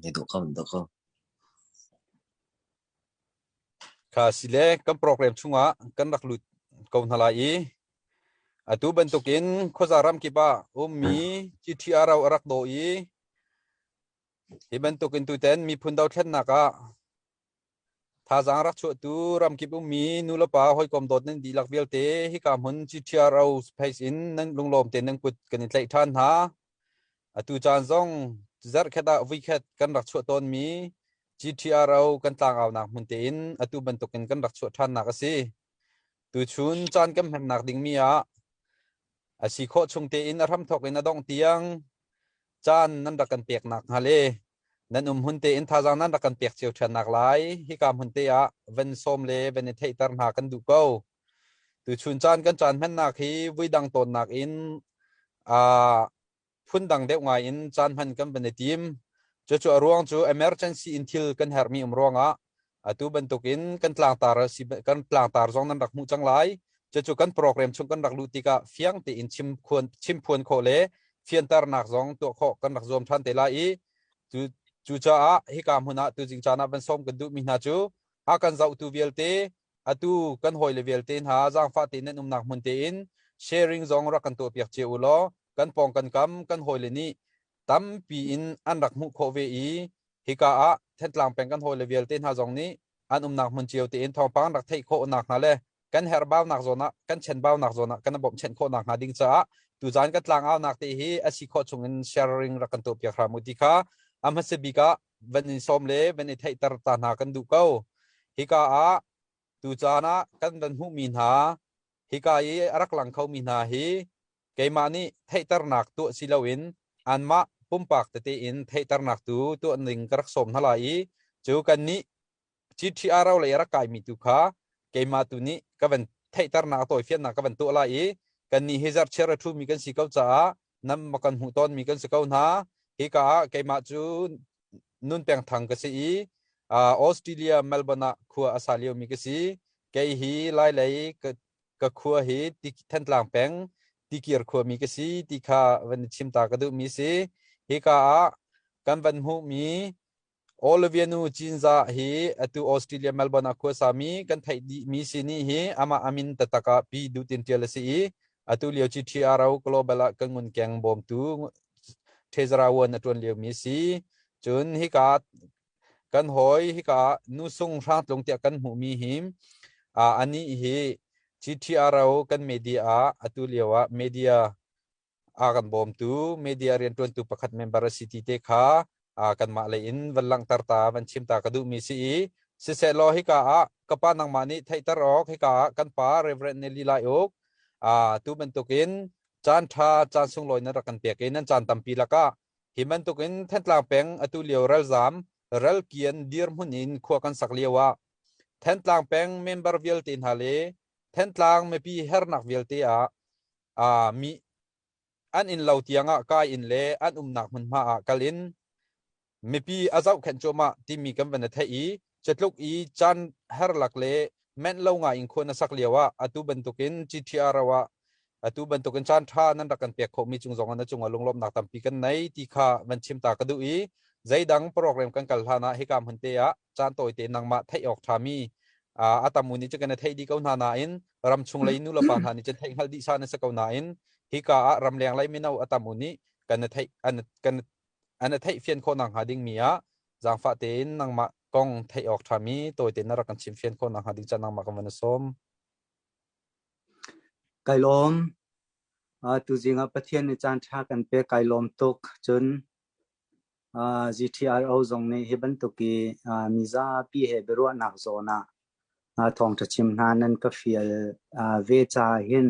Ni dawh ko, ni dawh ko. Kha si le kan program chungah kan rak lut ko hna lai i atu bantukin khuaza ramkip ah ummi GTRO a rak daw i hi bantukin tuten miphun dothlennak ah Thazaang rak chuahtu ramkip ummi nulepa hawikom dawt nan dihlak vialte hika hmun GTRO space in nan lunglawm tein nan kut kan i tlaih ṭhan hna. Atu caan zong zarhkhat ah voikhat kan rak chuah tawnmi GTRO kan tlangaunak hmun tein atu bantukin kan rak chuah ṭhannak a si. Tuchun caan kan hmannak dingmi ah a si khawh chung tein a hramthawk in a dongh tiang caan nan rak kan peknak hnga le nan um hmun tein thazaang nan rak kan pek cio ṭhannak lai hika hmun te ah van sawm le van i theihter hna kan duh ko. Tuchun caan kan caan hmannak hi vuidang tawnnak in aa phundang deuh ngai in caan hman kan van i tim. Cucu a ruang cu emergency in thil kan herhmi um ruangah atu bantukin kan tlangtar kan tlangtar zong nan rak hmuh cang lai. Cucu kan program chung kan rak luh tikah fiang tein chim khuan chim phuan khawh le fianternak zong tuah khawh kan rak zuam ṭhan te lai i cu cucaah hika hmun ah tuzing caan ah van sawm kan duhmi hna cu a kan zohtu vialte atu kan hawile vialte hna zaangfah tein nan umnak hmun tein sharing zong rak kan tuahpiak cio u law kan pawng kan kam kan hawile nih tampi in an rak hmuh khawh ve i hika ah Thantlang peng kan hawile vialte hna zong nih an umnak hmun cio tein thawngpang rak theih khawh nakhnga le kan herhbaunak zawn ah kan chenbaunak zawn ah kan bawmhchanh khawh nakhnga ding caah tuzaan kan tlangaunak te hi a si khawh chung in sharing rak kan tuahpiak hram u ti kha a hmasa bik ah van in sawm le van i theihter ta hna kan duh ko. Hika ah tucaan ah kan van hmuhmi hna hika i a rak lang khomi hna hi keimah nih theihternak tuah si loin anmah pumpak tete in theihternak tu tuah ning ka rak sawm hna lai i cu kannih GTRO lei a rak kaimi tu kha keimah tu nih ka van theihternak a tawifiannak ka van tuah lai i kannih hi zarhchiar a ṭhumi kan si ko caah nan ma kan hmuh tawnmi kan si ko hna. Hika ah keimah cu Nun Peng Thang ka si i Australia Melbourne ah khua a sa liomi ka si. Kei hi Lailei ka, ka khua hi Thantlang peng Tikir khuami ka si ti kha van i chim ta ka duhmi si. Hika ah kan van hmuhmi Olivia nu Cinzah hi atu Australia Melbourne ah khuasami kan theih dihmi si nih hi amah amin taktak ah Pi Duh Tin Tial a si i atu lio GTRO Global ah kan ngunkeng bawmtu Treasurer a ṭuan liomi a si. Cun hika kan hawi hika nu sung hrangtlung tiah kan hmuhmi hi anih hi GTRO kan media ah atu lio ah media a kan bawmtu media rianṭuantu pakhat member a si ti te kha kanmah lei in van langhter ta van chim ta ka duhmi si i sisehlaw hika ah ka pa nangmah nih theihter awk hika ah kan pa Reverend Nelly Lai Uk tu bantukin caan ṭha caan sunglawi nan rak kan pek i nan caan tampi lakah hi bantukin Thantlang peng atu lio ralzam ralkian dirhmun in khua kan sak lio ah Thantlang peng member vialte hna le Thantlang mipi hernak vialte ah mi an inn lo tiangah kai in le an umnak hmunhma ah kal in mipi a zohkhenh cuahmah timi kan van i theih i catluk i caan herlak le menh lo ngai in khua na sak lio ah atu bantukin GTR ah atu bantukin caan ṭha nan rak kan pek khawhmi cung zong ah na cungah lunglawmhnak tampi kan nei ti kha van chim ta ka duh i zeidang program kan kal hlan ah hika hmun te ah caan tawite nangmah theih awk ṭhami a tam u nih cu kan i theih dih ko hna nain ramchung lei nu le pa hna nih cun theih hngalh dih sa na si ko nain hika ah ramleng lei mino a tam u nih kan theih an kan an theih fian khawh nak hnga ding mi ah zaangfah tein nangmah kong theih awk ṭhami tawite na rak kan chim fian khawh nak hnga ding ca nangmah kan van sawm. Kai lawm. Tuzing ah Pathian nih caan ṭha kan pek kai lawm tuk. Cun GTRO zong nih hi bantuk i mizapi he biaruahnak zawn ah thawngṭha chim hna nan ka fial ve caah hin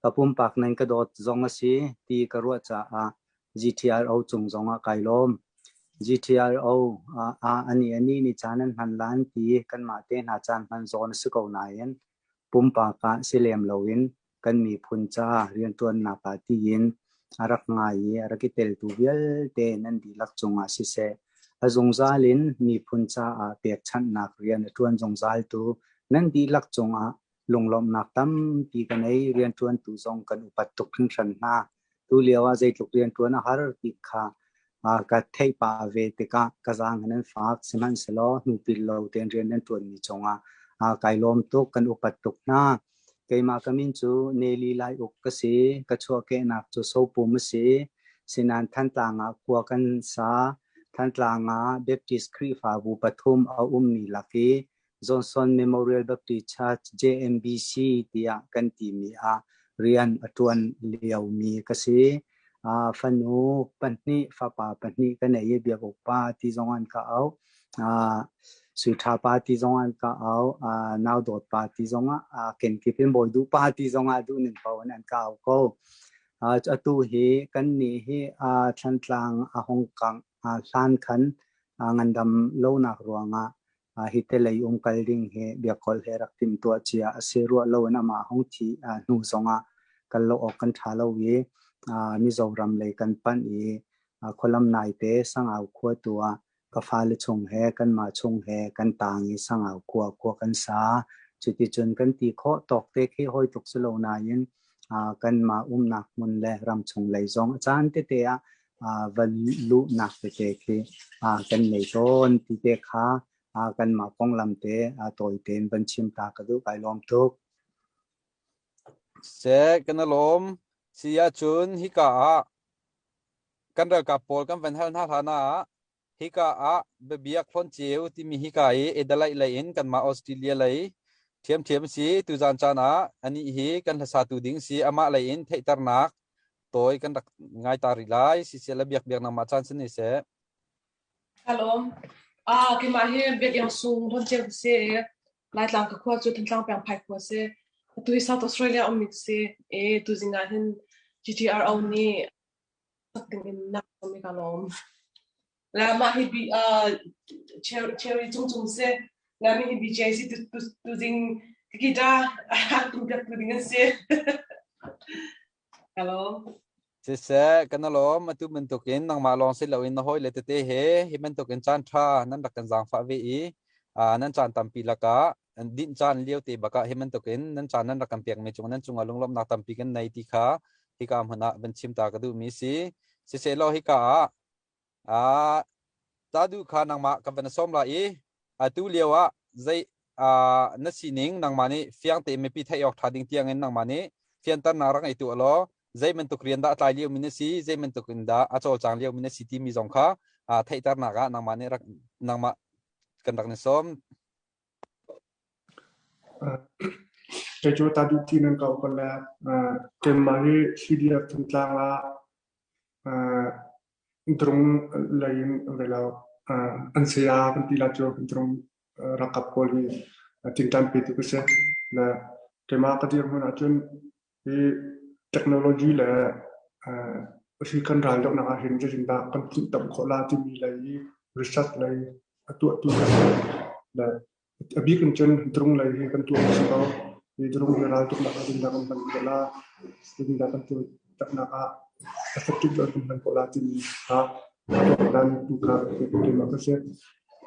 ka pumpak nan ka dawt zong a si ti ka ruah caah GTRO cung zong ah kai lawm. GTRO ah anih anih nih caan an hman lan ti kanmah te hna caan hman zawn a si ko nain pumpak ah si lem loin kan miphun ca rianṭuannak ah tiin a rak ngai i a rak i teltu vialte nan dihlak cungah siseh, a zungzal in miphun caah pekchanhnak rian a ṭuan zungzaltu nan dihlak cungah lunglawmhnak tampi ka nei. Rianṭuantu zong kan upat tuk hringhran hna. Tulio ah zeitluk rianṭuan a har ti kha Ka theih pah ve tikah ka zaang in an fak. Sihmanhsehlaw hnupil lo tein rian nan ṭuanmi cungah kai lawm tuk, kan upat tuk hna. Keimah ka min cu Nelly Lai Uk ka si. Ka chuahkehnak cu Sopum a si. Sinain Thantlang ah khua kan sa. Thantlang ah Baptist Khrihfabu pathum a ummi lak i Johnson Memorial Baptist Church JMBC tiah kan timi ah rian a ṭuan liomi ka si. Fanu pahnih, fapa pahnih ka nei i biak uk pa ti zong an ka auh. Sui Ṭha pa ti zong an ka auh. Nau Dawt pa ti zong ah kenkip in Bawi Duh pa ti zong ah duh ning paoh in an ka auh ko. Atu hi kannih hi Thlantlang a hung kangh hlan khan ngandam lonak ruangah hi te lei umkal ding hi biakholh he rak timhtuah cia a si. Ruah lo in amah hung thi hnu zongah kal lo awk kan ṭha lo i Mizoram lei kan panh i khualam naite Sangau khua tu ah ka fale chung he kanmah chung he kan taang i Sangau khua khua kan sa. Cuticun kan ti khawh tawk te khi hawi tuk si lo nain kanmah umnak hmun le ramchung lei zong a caan tete ah va luhnak tete khi kan nei tawn ti te kha kanmah konglam te tawi tein van chim ta ka duh. Kai lawm tuk. Seh, kan i lawm. Si ahcun hika ah kan ralkap pawl kan van hal hna hlan ah Hika ah biabiak Hlawn timi hika i Adelaide lei in kanmah Australia lei ṭhiamṭhiam a si. Tuzaan caan ah anih hi kan hlasatu ding si. Amah lei in theihternak tawi kan rak ngai ta rih lai. Siseh le biak biak nangmah caan si ne seh. Hello. Ah, keimah hi Biak Iang Sung Hlawn Ceu ka si i Laitlang ka khua cu Thantlang peng Phai khua si. Atu hi South Australia ummi ka si i tuzing ah hin GTRO nih sak ding in nak mi ka lawm. Le mah hi bi uh, cherry cung cung si. Le mi hi BJ si tu tu tu ding guitar tum piak tu ding an si. Hello. Siseh, kan lawm. Atu bantukin nangmah lawng si loin na hawile tete he hi bantukin caan ṭha nan rak kan zaangfah ve i nan caan tampi lakah dinh caan lio te bakah hi bantukin nan caan nan rak kan pekmi cung nan cungah lunglawmhnak tampi kan nei ti kha hika hmun ah van chim ta ka duhmi si. Sisehlaw hika ah ah tadu kha nangmah ka van sawm lai i atu lio ah zei na sining nangmah nih fiang tein mipi theih awk ṭha ding tiangin nangmah nih fianternak rak ngei tuah law zei bantuk rian dah a tlai lio mi na si zei bantuk in dah a cawlcang lio mi na si timi zong kha theihternak ah nangmah nih rak nangmah kan rak ni sawm. Kei cu ta duh ti nan ko ko le keimah hi CDF Thantlang ah drung lei in ve lo an saya kan ti la cu drung ralkap pawl hi tingtang petu ka si. Le keimah ka dirhmun ahcun hi technology le hi kan ral dohnak ah hin zeitindah kan timhtamh khawh la timi lei i research lei a tuahtu kan si. Le a bik in cun drung lei hi kan tuah si ko. Hi drung hi raltuknak ah zeitindah kan hman khawh la, zeitindah kan tuahnak ah effective kan hman khawh la timi kha tuaktan tu kha keimah ka si.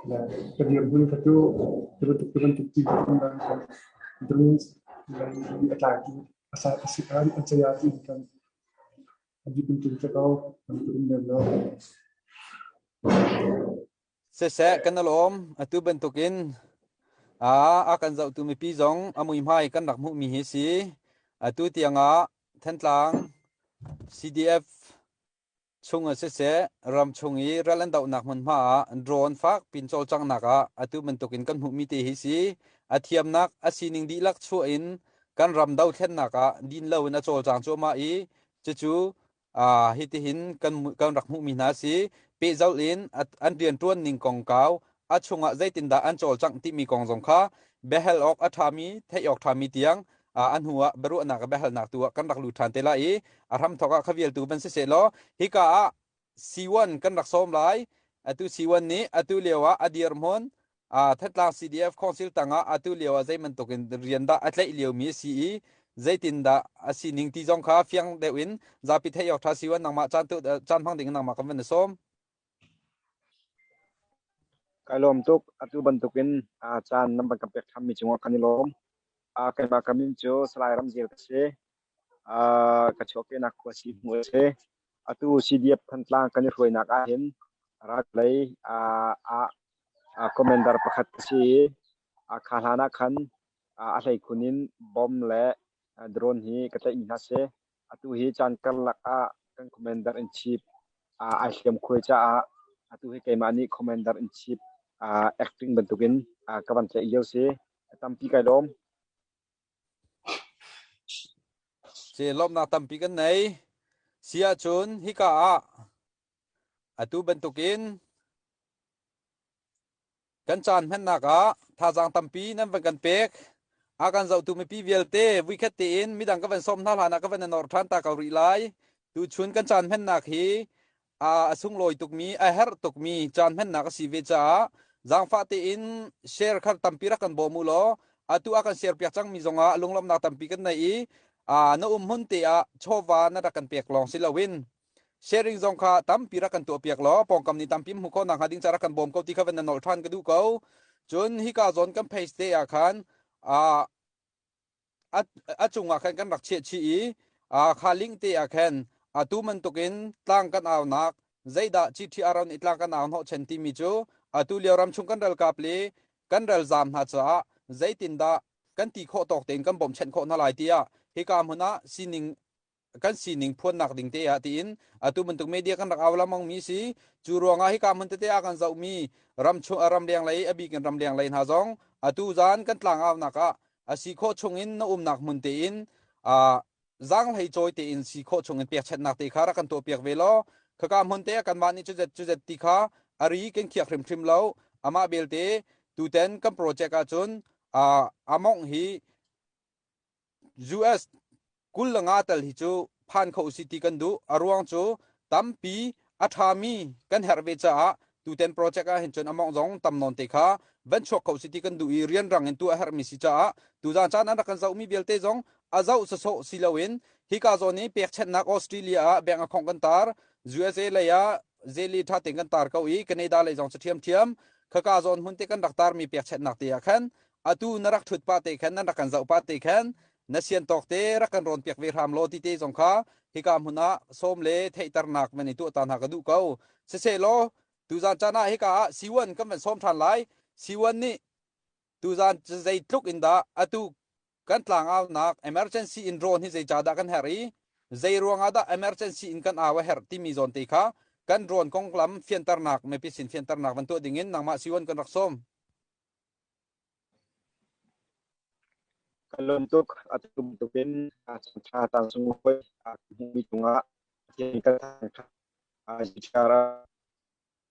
Le ka dirhmun kha cu ti bantuk ti kan drung lei i a tlaitu a si an a saya ti kan a bik in tung ko kan um lem lo. Siseh, kan i lawm. Atu bantukin a kan zohtu mipi zong a muihmai kan rak hmuhmi hi si. Atu tiangah Thantlang CDF chung ah siseh, ram chung i ral an dohnak hmunhma ah drone fak pin cawlcanghnak ah atu bantukin kan hmuhmi te hi si. A thiamnak, a sining dihlak chuah in kan ram dothlennak ah din loin a cawlcang cuahmah i cucu hitihin kan kan rak hmuhmi hna si. Pehzulh in an rianṭuan ning kongkau a chungah zeitindah an cawlcangh timi kong zong kha biahal awk a ṭhami, theih awk ṭhami tiang a hnu ah biaruahnak biahalnak tu ah kan rak lut ṭhan te lai i a hramthawk ah kha vialtu van si seh law hika ah C1 kan rak sawm lai. Atu C1 nih atu lio ah a dirhmun Thantlang CDF Council tangah atu lio ah zei bantuk in rian dah a tlaih liomi a si i zeitindah a sining ti zong kha fiang deuh in zapi theih awk ṭha C1 nangmah caan tu caan hmang ding in nangmah kan van i sawm. Kai lawm tuk. Atu bantukin caan nan van kan pek ṭhanmi cungah kan i lawm. Keimah ka min cu Salai Ramzel ka si. Ka chuahkehnak khua Sihhmuh a si. Atu CDF Thantlang kan i hruainak ahhin rallei ah commander pakhat ka si i kha hlan ah khan a hleikhun in bomb le drone hi ka tlaihmi hna si. Atu hi caan karlak ah kan commander in chief ai hliamkhuai caah atu hi keimah nih commander in chief acting bantukin ka van tlaih lio si. Tampi kai lawm. Si lawmhnak tampi kan nei. Si ahcun hika ah atu bantukin Kan caan hmannak ah thazaang tampi nan van kan pek. A kan zohtu mipi vialte vuikhat tein midang ka van sawm hna hlan ah ka van i nor ṭhan ta ko rih lai. Tuchun kan caan hmannak hi a sunglawi tukmi, a herh tukmi caan hmannak a si ve caah zaangfah tein share kha tampi rak kan bawm u law atu a kan share piak cangmi zongah lunglawmhnak tampi kan nei i na um hmun te ah chawva na rak kan pek lawng si loin Sharing zong kha tampi rak kan tuahpiak law pawngkam nih tampi hmuh khawh nakhnga ding ca rak kan bawm ko ti kha van na nolh ṭhan ka duh ko. Cun hika zawn kan page te ah khan a a cungah khan kan rak chiah chih i kha link te ah khan atu bantukin tlang kan aunak zeidah GTR nih tlang kan au hnawhchan timi cu atu lio ramchung kan ralkap le kan ralzaam hna caah zeitindah kan ti khawh tawk tein kan bawmhchanh khawh hna lai tiah hika hmun ah sining kan sining phuannak ding te ah tiin atu bantuk media kan rak au lengmang mi si. Cu ruangah hika hmun tete ah kan zohmi ram ramleng lei, a bik in ramleng lei hna zong atu zan kan tlangaunak ah a si khawh chungin na umnak hmun tein zaanghlei cawi tein si khawh chungin pekchanhnak te kha rak kan tuah piak ve law khaka hmun te ah kanmah nih cuzet cuzet ti kha a ri kan khiak hrimhrim lo. Amah belte tuten kan project ahcun a mongh hi US 25 tal hi cu phan kho usih ti kan duh. A ruang cu tampi a ṭhami kan herh ve caah tuten project ah hin cun a mawngh zong tam nawn te kha van chuak kho usih ti kan duh i rianrang in tuah a herhmi si caah tuzaan caan an rak kan zohmi vialte zong a zoh sawsawh si loin hika zawn i pekchanhnak Australia ah bank account kan tar, USA lei ah zeli ṭha tein kan tar ko i Canada lei zong cu ṭhiamṭhiam. Khaka zawn hmun te kan rak tarmi pekchanhnak te ah khan atu na rak ṭhut pah te khan, nan rak kan zoh pah te khan na sian tawk te rak kan rawn piak ve hram law ti te zong kha hika hmun ah sawm le theihternak van i tuah ta hna ka duh ko. Siseh law tuzan caan ah hika ah C1 kan van sawm ṭhan lai. C1 nih tuzan zeitluk in dah atu kan tlangaunak emergency in drone hi zeicah dah kan herh i zei ruangah dah emergency in kan au a herh timi zawn te kha kan drone konglam fianternak, mipi sin fianternak van tuah dingin nangmah C1 kan rak sawm. Kan lawm tuk. Atu bantukin caanṭha caan sunglawi kan hmuhmi cungah Pathian kan thangṭhat. GTR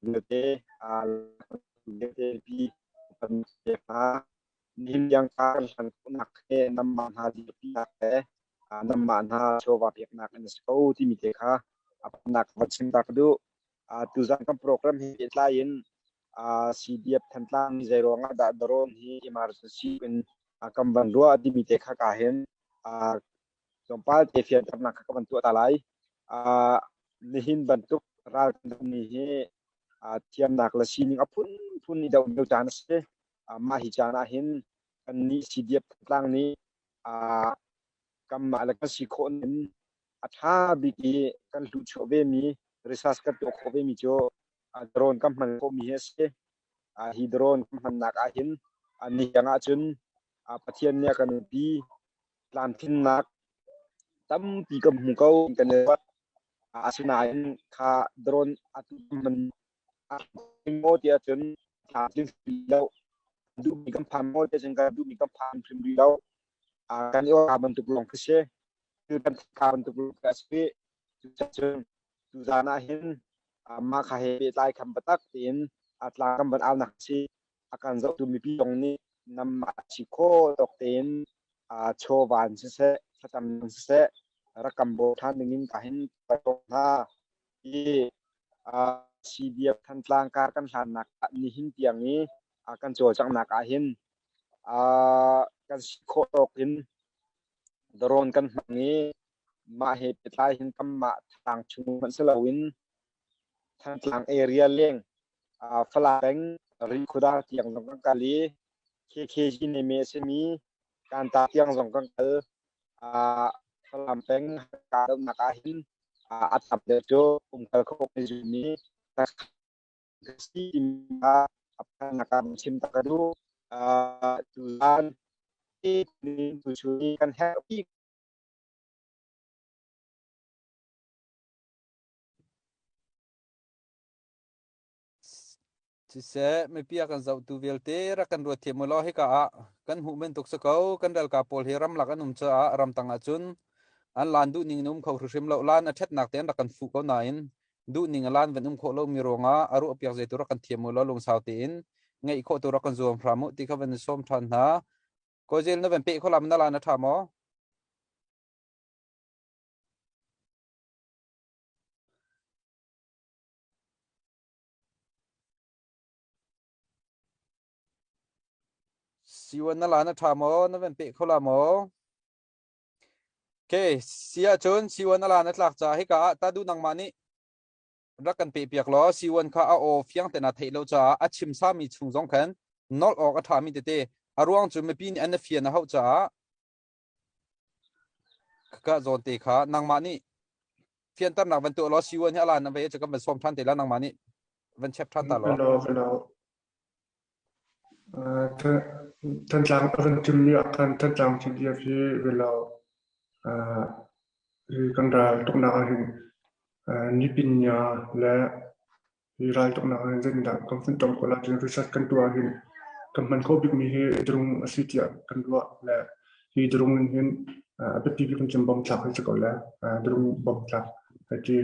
vialte vialte pi kan pek hna. Nihin tiang kan hlan khawhnak he nanmah hna dirpinak le nanmah hna chawva peknak in a si ko timi te kha a pamnak van chim ta ka duh. Tuzan kan program he pehtlai in CDF Thantlang nih zei ruangah dah drone hi emergency in kan van ruah timi te kha ka hin tlawmpal te fianternak kha ka van tuah ta lai. Nihin bantuk ral kan dohmi hi thiamnak le sining a phunphun i doh lio caan a si. Mah hi caan ah hin kannih CDF Thantlang nih kanmah le kan si khawh ning a ṭha bik i kan hluhchuah vemi, research kan tuah khawh vemi cu drone kan hman khawhmi hi a si. Hi drone kan hmannak ahhin nihiang ahcun Pathian nih a kan umpi. Tlamtlinnak tampi kan hmu ko kan i ruat. Asinain kha drone atu hman maw ti ahcun tlamtling rih lo. Duhmi kan phan maw ti ahcun kan duhmi kan phan hrim rih lo. Kan i awka bantuk lawng khi si. Thil kan thil bantuk lawng khi a si. Cucun tuzaan ah hin mah kha he pehtlai kham biatak tein tlang kan van aunak a si. A kan zohtu mipi zong nih nanmah si khawh tawk tein chawva in siseh, thlacam in siseh, rak kan bawm ṭhan dingin ka hin kan bawmh hna. Hi CDF Thantlang kar kan hlannak ah nihin tiang i kan cawlcanghnak ah hin kan si khawh tawk in drone kan hmang i mah he pehtlai hin kanmah Thantlang chung hmanh si loin Thantlang area leng Falam peng Rihkhawdar tiang zong kan kal i KKG neme a simi Kanta tiang zong kan kal. Falam peng kahdohnak ah hin. A tam deuh cu umkal kho kan zummi si timi kha a phannak ah chim tak ka duh. Tuzaan tuchun kan herh bik. Siseh, mipi a kan zohtu vialte rak kan ruat thiam u law hika ah kan hmuh bantuk si ko. Kan ralkap pawl hi ramlak an um caah ramtang ahcun an lan duh ning in um kho hrimhrim lo. Lan a ṭhatnak te an rak kan fuh ko nain duh ning a lan van um khawh lomi ruangah a ruah piak zeitu rak kan thiam u law lungsau tein ngeih khawh tu rak kan zuam hram u ti kha van i sawm ṭhan hna. Kawzel na van peh kho lam na lan a ṭha maw? Siwan na la na ṭha maw? Na van peh kho la maw? Okay, si ahcun siwan a la na tlak caah hika ah tadu nangmah nih rak kan peh piak law siwan kha a aw fiang te na theih lo caah a chim sami chung zong khan nolh awk a ṭhami tete a ruang cu mipi nih an na fian a hauh caah Ka zawn te kha nangmah nih fianternak van tuah law C1 hi a lan na vei cu kan van sawm ṭhan te la nangmah nih van check ṭhan ta law. Hello, hello. Thantlang a van chimmi ah khan Thantlang CDF hi velo hi kan ral tuknak ah hin nipinya le Hi raltuknak ah hin zeitindah kan funtom khawh lai tiin research kan tuah ahhin kan hman khawh bikmi hi drone a si tiah kan ruah le hi drone in hin a biapi bik in cun bomb thlak hi si ko le drone bomb thlak hei ti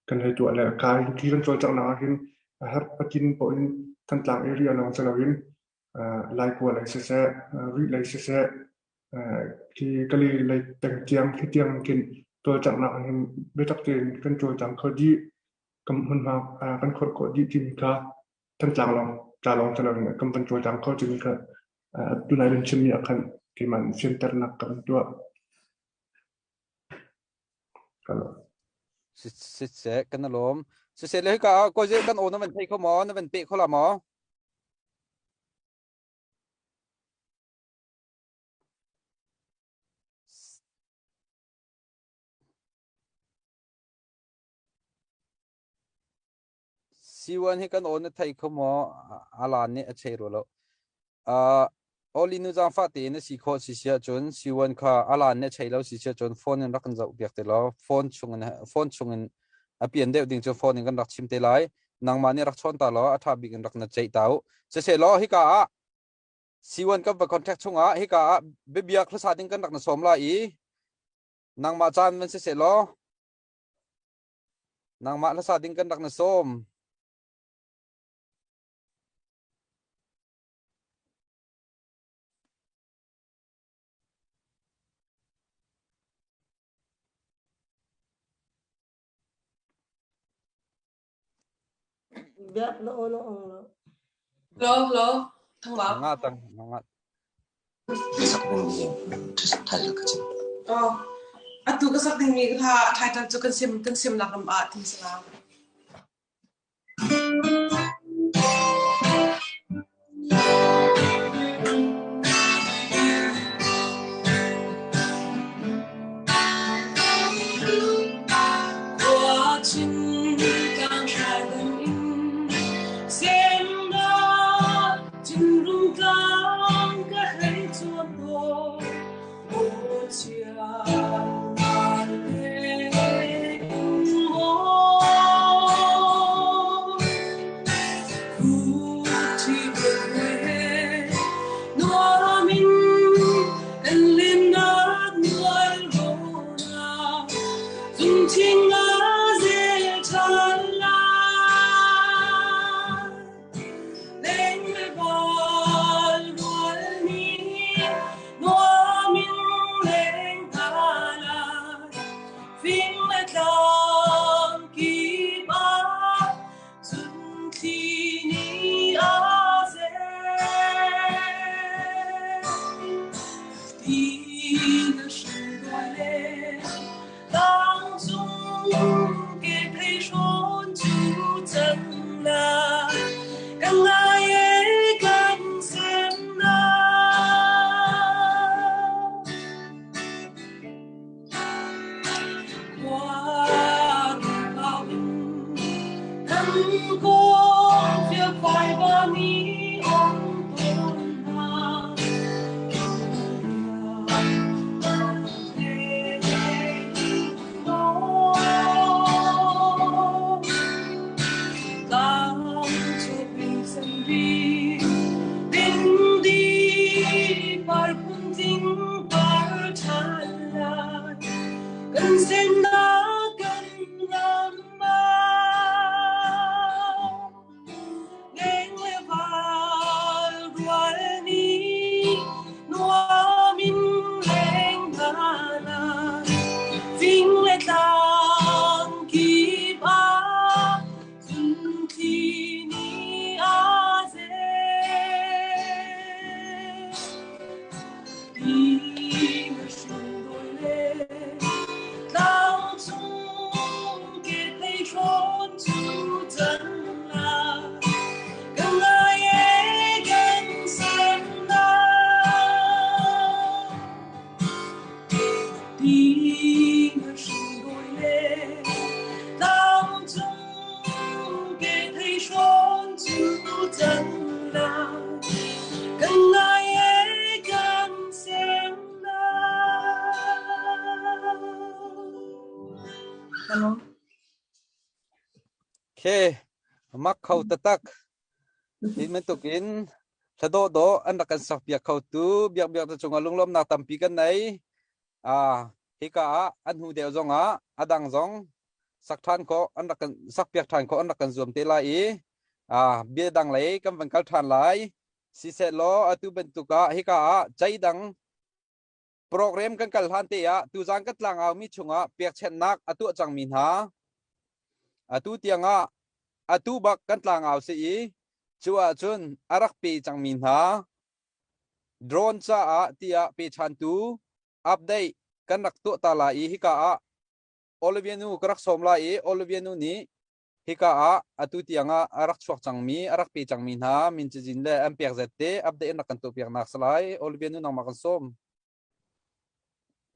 kan hei tuah le ka hi kan cawlcanghnak ah hin a herh pakin poh in Thantlang area lawng si loin Laikua lei siseh, Rih lei siseh, khi Kali lei peng tiang khi tiang khin cawlcanghnak ah hin biatak tein kan cawlcang kho dih. Kan hmunhma kan khawlh khawh dih timi kha Thantlang lawng ca lawng si loin kan van cawlcang kho timi kha tunai nan chimmi ah khan keimah nih fianternak ka van tuah. Siseh kan lawm. Siseh le hika ah kawze kan aw na van thei kho maw? Na van peh kho la maw? C1 hi kan aw na thei kho maw? Alan nih a chei rua lo. Uh, Oli nu zaangfah tein a si khawh si si ahcun C1 kha alan nih a chei lo si si ahcun phone in rak kan zoh piak te law phone chungin phone chungin a pian deuh ding cu phone in kan rak chim te lai. Nangmah nih rak chawn ta law a ṭha bik in rak na ceih ta u. Siseh law hika ah C1 kan va contact chungah hika ah biabiak hlasa ding kan rak na sawm lai i nangmah caan van siseh law Nangmah hlasa ding kan rak na sawm. Biak na aw na ong lo. Lo lo thang la. Nga tang nga. Sak ding mi title ka chim. Oh. Atu ka sak ding mi kha title cu kan sim kan sim nak ram ah tin sala. Nunkhawng fialfai va nih an tawn hna. Kan sennak kan ram Leng le val rual nih nuam in leng hna la fing le tlang kip ah zunthli nih a zel. Ti sunglawi le tlang cung ke thei hrawn cu can la kan ngai e kan sem na ti sunglawi le tlang cung ke thei hrawn cu can la kan ngai e kan sem na. Hello. Khe mak kho tatak. Hi bantukin thla dawh an rak kan sak piak kho tu biak biak te cungah lunglawmnak tampi kan nei. Ah hika ah an hnu deuh zong ah adang zong sak ṭhan khawh an rak kan sak piak ṭhan khawh an rak kan zuam te lai i ah bia dang lei kan van kal ṭhan lai. Siseh law atu bantuk ah hika ah cei dang program kan kal hlan te ah tuzan kan tlangau mi chungah pekchenhnak a tuah cangmi hna atu tiangah atu bak kan tlangau si i cu ahcun a rak pe cangmi hna drone caah tiah pechantu update kan rak tuah ta lai i hika ah Olivia nu ka rak sawm lai i Olivia nu nih hika ah atu tiang ah a rak chuak cangmi a rak pe cangmi hna min cazin le an pek zet te update an rak kan tuah piak nak salai Olivia nu nangmah kan sawm.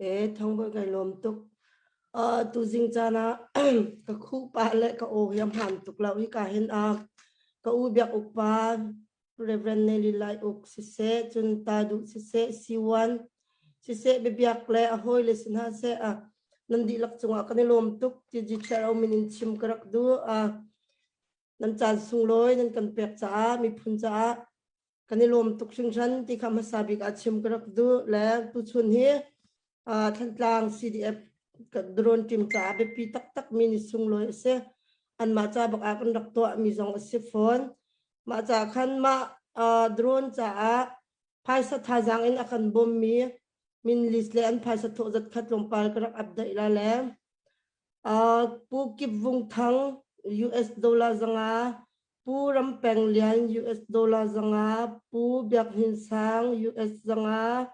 E thong kai lawm tuk. Tu zing caan ah ka khu pa le ka aw hi a hmaan tuk lo hi ka hin a ka u biak uk pa Reverend Nelly Lai Uk siseh cun ta duh siseh C1 siseh biabiak le a hawi le sin ha seh a nan dihlak cungah kan i lawm tuk ti GTRO min in chim ka rak duh a nan caan sunglawi nan kan pek caah miphun caah kan i lawm tuk hringhran ti kha hmasa bik ah chim ka rak duh le tuchun hi Thantlang CDF drone team caah biapi taktak mi ni sunglawi a si. Anmah ca bak ah kan rak tuah mi zong a si fawn. Mah ca khan mah drone caah phaisa thazaang in a kan bawm mi min list le an phaisa thawh zat khat tlawmpal ka rak update la le Pu Kip Vung Thang US dollar 500, Pu Ram Peng Lian US dollar 500, Pu Biak Hnin Sang US 500,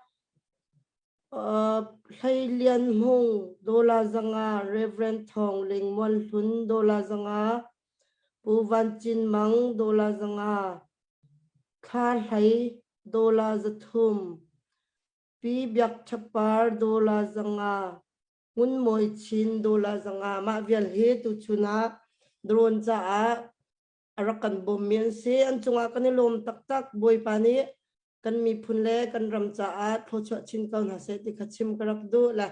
Hlei Lian Hmung dollar 500, Rev. Thawng Ling Mual Hlun dollar 500, Pu Van Cin Mang dollar 500, Thla Hlei dollar 300, Pi Biak Ṭha Par dollar 500, Ngun Mawi Chin dollar 500. Mah vial hi tuchun ah drone caah a rak kan bawmmi an si. An cungah kan i lawm taktak. Bawipa nih kan miphun le kan ram caah thluachuah chin ko hna seh ti kha chim ka rak duh le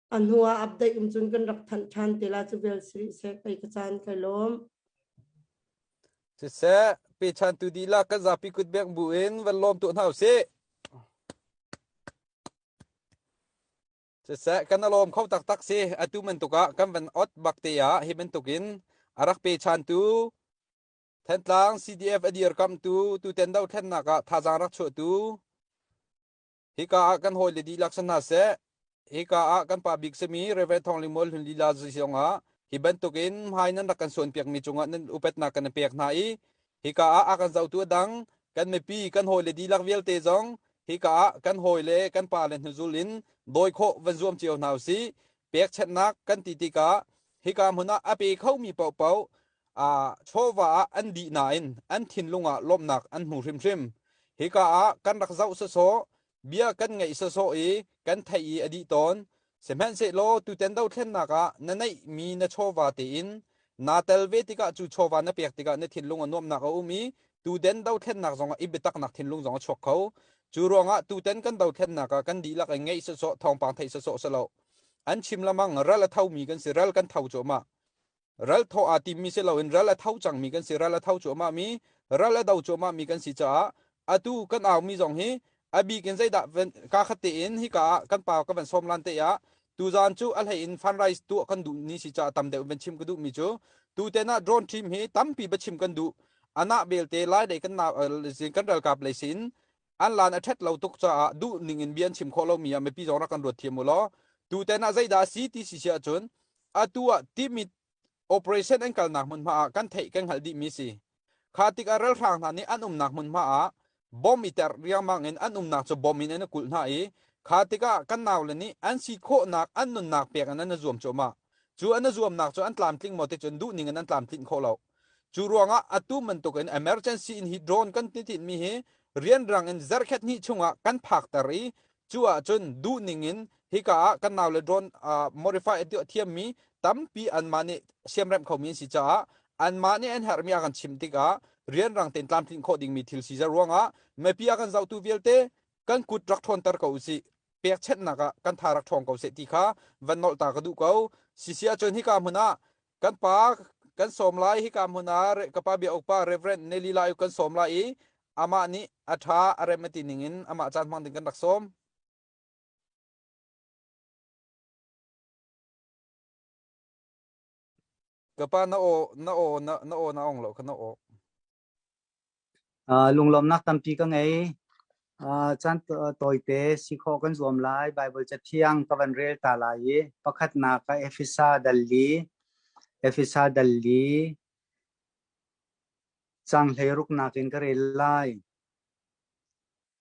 a hnu ah update um cun kan rak thanh ṭhan te la cu vial si rih seh kei ka caan kai lawm. Siseh, pechan tu dihlak kan zapi kut bek bu in van lawm tuah hna usih. Siseh, kan alawm kho taktak si. Atu bantuk ah kan van ot bak te ah hi bantukin a rak pechan tu Thantlang CDF a dirkamhtu tuten dothlennak ah thazaang rak chuahtu hika ah kan hawile dihlak si hna seh. Hika ah kan pa bik simi Rev. Thawng Ling Mual Hlun lila zong ah hi bantukin hmai nan rak kan suanpiakmi cungah nan upatnak kan pek hna i hika ah a kan zohtu a dang kan mipi kan hawile dihlak vialte zong hika ah kan hawile kan pa le hnuzul in dawi khawh van zuam cio hna usih. Pekchanhnak kan ti tikah hika hmun ah a pe khomi paohpaoh chawva ah an dih nain an thinlung ah lawmhnak an hmu hrimhrim. Hika ah kan rak zoh sawsawh, bia kan ngaih sawsawh i kan theih i a dih tawn. Sihmanhsehlaw tutan dothlennak ah na neihmi na chawva tein Naa tel ve tikah cu chawva na pek tikah na thinlung a nuamhnak a um i tuten dothlennak zongah i biataknak thinlung zong a chuak kho. Cu ruangah tuten kan dothlennak ah kan dihlak in ngeih sawsawh thawngpang theih sawsawh si lo. An chim lamang ral a thomi kan si ral kan tho cuahmah. Ral thawh aa timmi si loin ral a tho cangmi kan si ral a tho cuahmah mi ral a do cuahmah mi kan si caah atu kan aumi zong hi a bik in zeidah ka khat tein hika ah kan pa ka van sawm lan te ah tuzan cu a hlei in fundraise tuah kan duh ni si caah tam deuh van chim ka duh mi cu tuten ah drone team hi tampi ba chim kan duh anah belte lai dei kan kan ralkap lei sin an lan a ṭhat lo tuk caah duh ning in bia an chim khawh lomi ah mipi zong rak kan ruat thiam u law tuten ah zeidah a si ti si si ahcun atu ah timit operation an kalnak hmunhma ah kan theih kan hngalh dihmi si kha tikah ralhrang hna nih an umnak hmunhma ah bom i ter riangmang in an umnak cu bom in an i kulh hna i kha tikah kan naule nih an si khawhnak an nunnak pek in an i zuam cuahmah cu an i zuamnak cu an tlamtling maw ti cun duh ning in an tlamtlinh khawh lo Cu ruangah atu bantukin emergency in hi drone kan ti tinhmi hi rianrang in zarkhat hnih chungah kan phakter i cu ahcun duh ning in hika ah kan naule drone modify a tuah thiammi tampi anmah nih siamremh khomi an si caah anmah nih an herhmi a kan chimh tikah rianrang tein tlamtlinh khawh dingmi thil si ruangah mipi a kan zohtu vialte kan kut rak ṭhawnter ko usih pekchanhnak ah kan tha rak ṭhawng ko seh ti kha van nolh ta ka duh ko sisi ahcun hika hmun ah Kan pa kan sawm lai hika hmun ah ka pa bia upa Reverend Nelly Lai kan sawm lai i amah nih a ṭha a rem a ti ning in amah caan hmang ding kan rak sawm. Ka pa na aw na aw na na aw na ong lo ka na aw. Lunglawmnak tampi ka ngei. Caan tawite si khawh kan zuam lai. Baibal Cathiang ka van rel ta lai i pakhatnak ah Efesa dal li, Efesa dal li, caang hleiruknak in ka rel lai.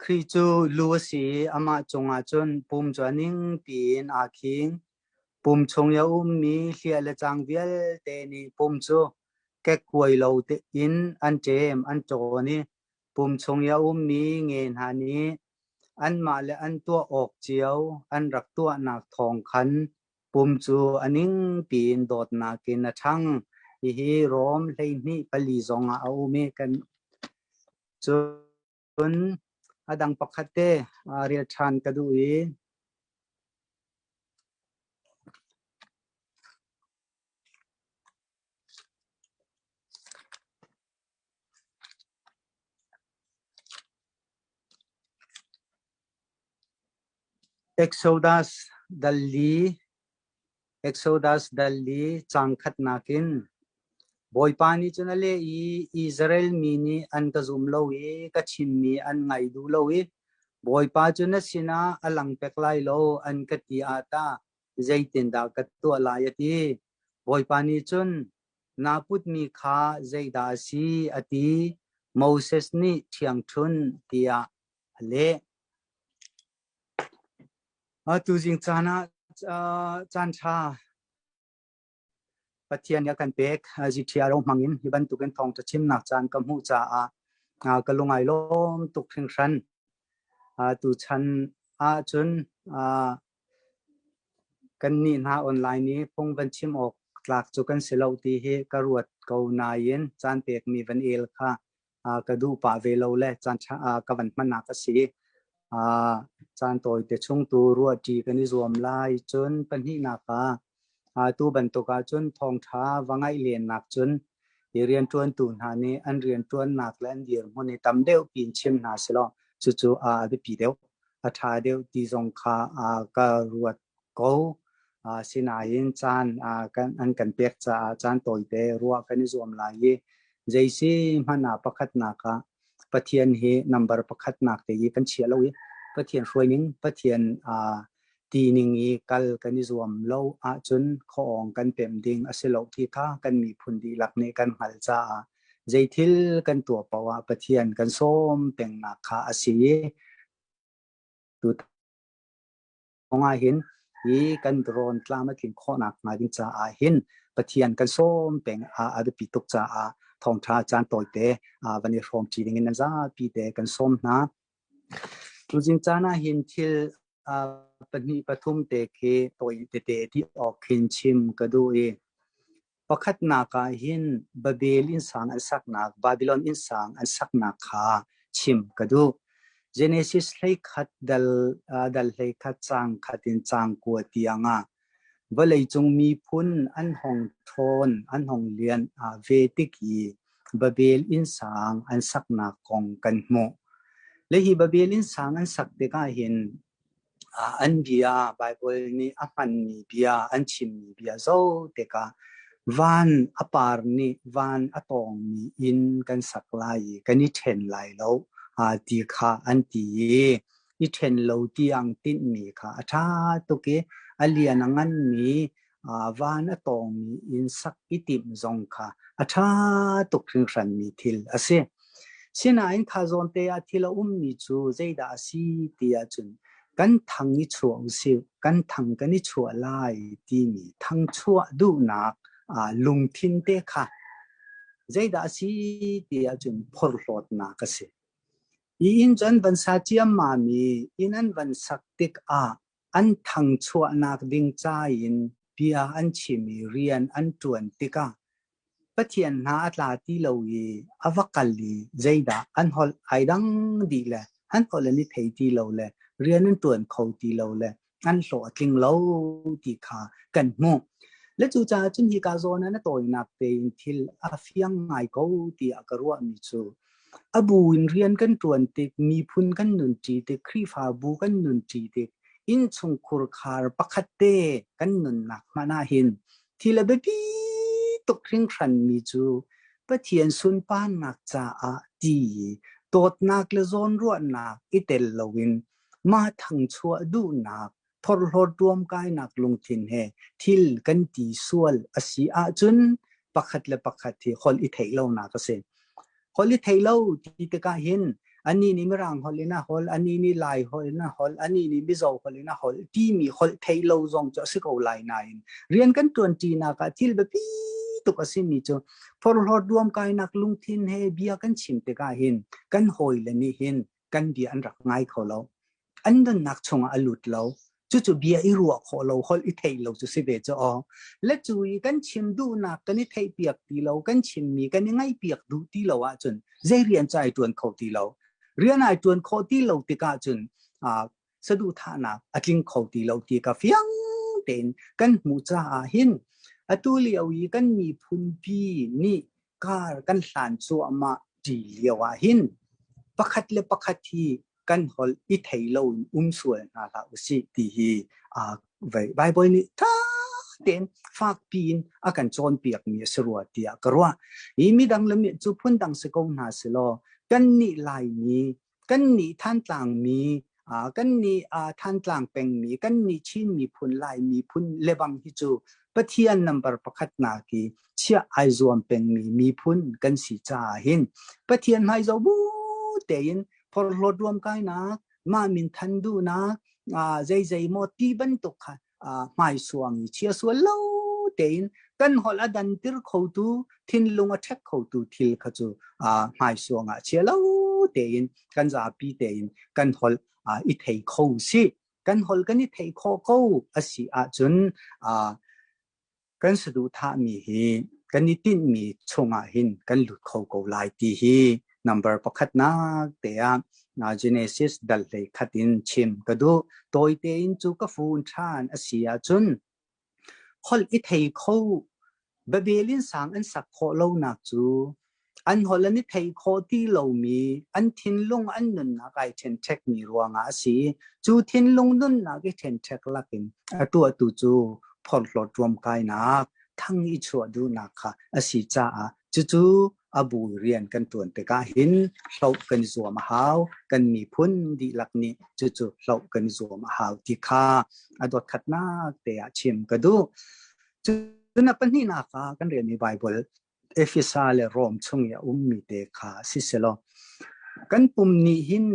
Khrih cu lu a si i amah cungah cun pum cu a ning piin aa khing. Pum chung i a ummi hliah le cang vialte nih pum cu kekkuai lo in an ṭem an ṭawn i pum chung i a ummi nge hna nih anmah le an tuah awk cio an rak tuahnak thawng khan pum cu a ning piin dawtnak in a ṭhang. Hihi Rom 12:4 zongah a um i kan Cun a dang pakhat te rel ṭhan ka duh i Exodus dal li Exodus dal li caang khatnak in Bawipa nih cun a leh i Israel mi nih an ka zum lo i ka chimmi an ngai duh lo i Bawipa cu na sinah a lang pek lai lo an ka ti ah tah zeitindah ka tuah lai a ti. Bawipa nih cun naa putmi kha zeidah a si a ti. Moses nih ṭhiangṭhunh tiah a leh. Tuzing caan ah caanṭha Pathian nih a kan pek. GTR hmang in hi bantukin thawngṭha chimnak caan ka hmuh caah ka lung ai lawm tuk hringhran. Tuchan ahcun kannih hna online i phung van chim awk tlak cu kan si lo ti hi ka ruat ko nain caan pekmi van el kha ka duh pah ve lo le caan ka van hmannak a si. Caan tawite chung tu ruahṭi kan i zuam lai. Cun pahnihnak ah tu bantuk ahcun thawngṭha va ngaih lennak cun hi rianṭuantu hna nih an rianṭuannak le an dirhmun hi tam deuh piin chim hna selaw cucu a biapi deuh, a ṭha deuh ti zong kha ka ruat ko. Sinain caan an kan pek caah caan tawite ruah kan i zuam lai i zeisi hmanh ah pakhatnak ah Pathian hi number pakhatnak te i kan chia lo i Pathian hruaining, Pathian tining i kal kan i zuam lo ahcun khuaawng kan pem ding a si lo ti kha kan miphun dihlak nih kan hngalh caah zeithil kan tuah paoh ah Pathian kan sawm pengnak kha a si i tu ah hin hi kan drone tlam a tlin khawhnak hnga ding caah hin Pathian kan sawm peng a biapi tuk caah thawngṭha caan tawite van i hrawm ṭi ding in nan zapi te kan sawm hna. Tuzing caan ah hin thil pahnih pathum te khi tawi tete ti awk khin chim ka duh i. Pakhatnak ah hin Babel innsang an saknak, Babylon innsang an saknak kha chim ka duh. Genesis 11 dal, dal 11 caang khat in caang 9 tiang ah vawleicung miphun an hong ṭhawn, an hong lian ve tik i Babel innsang an saknak kong kan hmuh. Le hi Babel innsang an sak tikah hin An bia, Baibal nih a hmanmi bia, an chimmi bia zoh tikah van a par nih van a tawngmi inn kan sak lai i kan i ṭhen lai lo ti kha an ti i i ṭhen lo tiang tinhmi kha a ṭha tuk i a lian a nganmi van a tawngmi inn sak i timh zong kha a ṭha tuk hringhranmi thil a si. Sinain kha zawnte ah thil a ummi cu zeidah a si ti ahcun kan thang i chuah usih, kan thang kan i chuah lai timi thangchuah duhnak lungthin te kha zeidah a si ti ahcun phorhlawtnak a si. Hi inn cu an van sa ciammam i inn an van sak tikah an thangchuahnak ding ca in bia an chim i rian an ṭuan tikah Pathian hna a tla ti lo i a va kal i zeidah an holh ai dang dih le an holh an i thei ti lo le rian an ṭuan kho ti lo le an hlawh a tling lo ti kha kan hmuh. Le cucaah cun hika zawn ah na tawinak tein thil a fiang ngai ko tiah ka ruahmi cu A bu in rian kan ṭuan tik, miphun kan nunṭi tik, Khrihfabu kan nunṭi tik, innchungkhur khar pakhat te kan nunnak hmanh ahhin thil a biapi tuk hringhranmi cu Pathian sunparnak caah ti i dawtnak le zawnruahnak i tel loin mah thangchuah duhnak phorhlawt ruamkainak lungthin he thil kan ti sual a si ahcun pakhat le pakhat hi holh i theih lonak a si. Holh i theih lo ti tikah hin anih nih Mirang holh in a holh, anih nih Lai holh in a holh, anih nih Mizo holh in a holh timi holh theih lo zong cu a si ko lai nain rian kan ṭuanṭinak ah thil biapi tuk a simi cu phorhlawt ruamkainak lungthin he bia kan chim tikah hin kan hawile nih hin kan bia an rak ngai kho lo. An nunnak chungah a lut lo. Cucu bia i ruah khawh lo, holh i theih lo cu si ve cu aw. Le cu i kan chim duhnak kan i theihpiak ti lo, kan chimmi kan i ngaihpiak duh ti lo ahcun zei rian cu ai ṭuan kho ti lo. Rian ai ṭuan khawh ti lo tikah cun saduhthahnak a tling kho ti lo ti ka fiang tein kan hmuh caah hin atu lio i kan miphunpi nih kar kan hlan cuahmah ṭi lio ah hin pakhat le pakhat hi kan holh i thei lo in um sual hna hlah usih ti hi Bible nih ṭha tein fakpi in a kan cawnpiakmi a si rua tiah ka ruah. Hi midang le cu phundang si ko hna selaw kannih Laimi kannih Thantlang mi, kannih Thantlang pengmi, kannih Chin miphun, Lai miphun lebang hi cu Pathian number pakhat nak i chiah ai zuam pengmi miphun kan si caah hin Pathian hmai zoh bu tein phorhlawt ruamkainak, mah min than duhnak, zeizei maw ti bantuk kha hmaisuang i chia sual lo tein kan holh a dantir khotu thinlung a ṭhek khotu thil kha cu hmaisuang ah chia lo tein kan zapi tein kan holh i thei kho si kan holh kan i thei kho ko a si ahcun kan saduhthahmi hi kan i tinhmi chungah hin kan lut kho ko lai ti hi number pakhatnak te ah Genesis dal hlei khat in chim ka duh. Tawi tein cu ka fun ṭhan a si ahcun holh i thei kho Babel in sang an sak khawh lonak cu An holh an i theih khawh ti lomi an thinlung an nunnak ai ṭhenṭhekmi ruangah a si. Cu thinlung nunnak i ṭhenṭhek lakin a tuahtu cu phorhlawt ruamkainak, thang i chuah duhnak kha a si caah cucu a bu rian kan ṭuan tikah hin hloh kan i zuam a hau. Kan miphun dihlak nih cucu hloh kan i zuam a hau ti kha a dotkhatnak te ah chim ka duh. Cun a pahnihnak ah kan relmi Baibal Efesa le Rom chung i a ummi te kha si selaw kan pum nih hin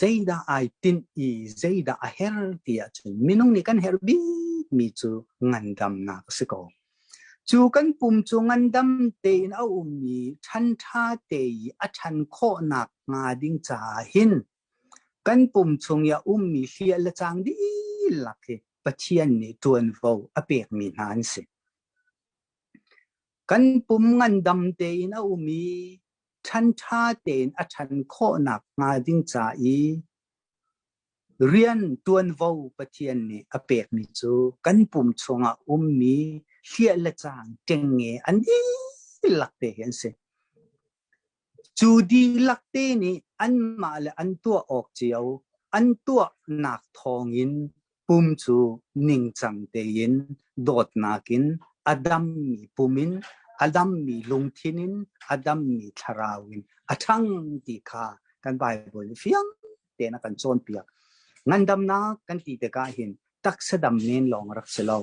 zeidah ai tinh i zeidah a her ti ahcun minung nih kan herh bikmi cu ngandamnak a si ko. Cu kan pum cu ngandam tein a ummi ṭhanṭha te i a ṭhan khawhnak hnga ding caah hin kan pum chung i a ummi hliah le cang dihlak hi Pathian nih ṭuanvo a pekmi hna an si. Kan pum ngandam tein a um i ṭhanṭha tein a ṭhan khawhnak hnga ding ca i rian ṭuanvo Pathian nih a pekmi cu kan pum chungah ummi hliah le cang ṭengnge an dihlak te hi an si. Cu dihlak te nih anmah le an tuah awk cio an tuahnak thawngin pum cu ningcang tein dawtnak in a dammi pum in a dammi lungthin in a dammi thlarau in a ṭhang ti kha kan Baibal nih fiang tein a kan cawnpiak. Ngandamnak kan ti tikah hin taksa dam men lawng a rak si lo.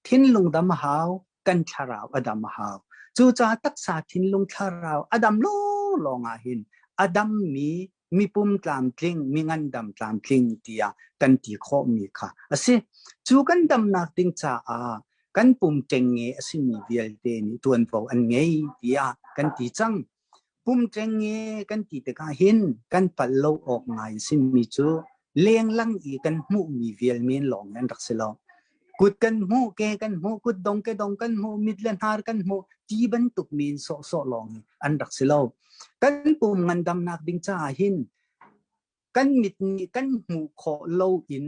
Thinlung dam a hau, kan thlarau a dam a hau. Cucaah taksa thinlung thlarau a dam lawnglawng ah hin a dammi mipum tlamtling, mi ngandam tlamtling tiah kan ti khawhmi kha a si. Cu kan damnak ding caah kan pum ṭengnge a simi vialte nih ṭuanvo an ngei tiah kan ti cang. Pum ṭengnge kan ti tikah hin kan palh lo awk ngai a simi cu lenglang i kan hmuhmi vial men lawng an rak si lo. Kut kan hmuh, ke kan hmuh, kutdong kedong kan hmuh, mit le hnar kan hmuh ti bantuk men sawhsawh lawng hi an rak si lo. Kan pum ngandamnak ding caah hin kan mit nih kan hmuh khawh lo in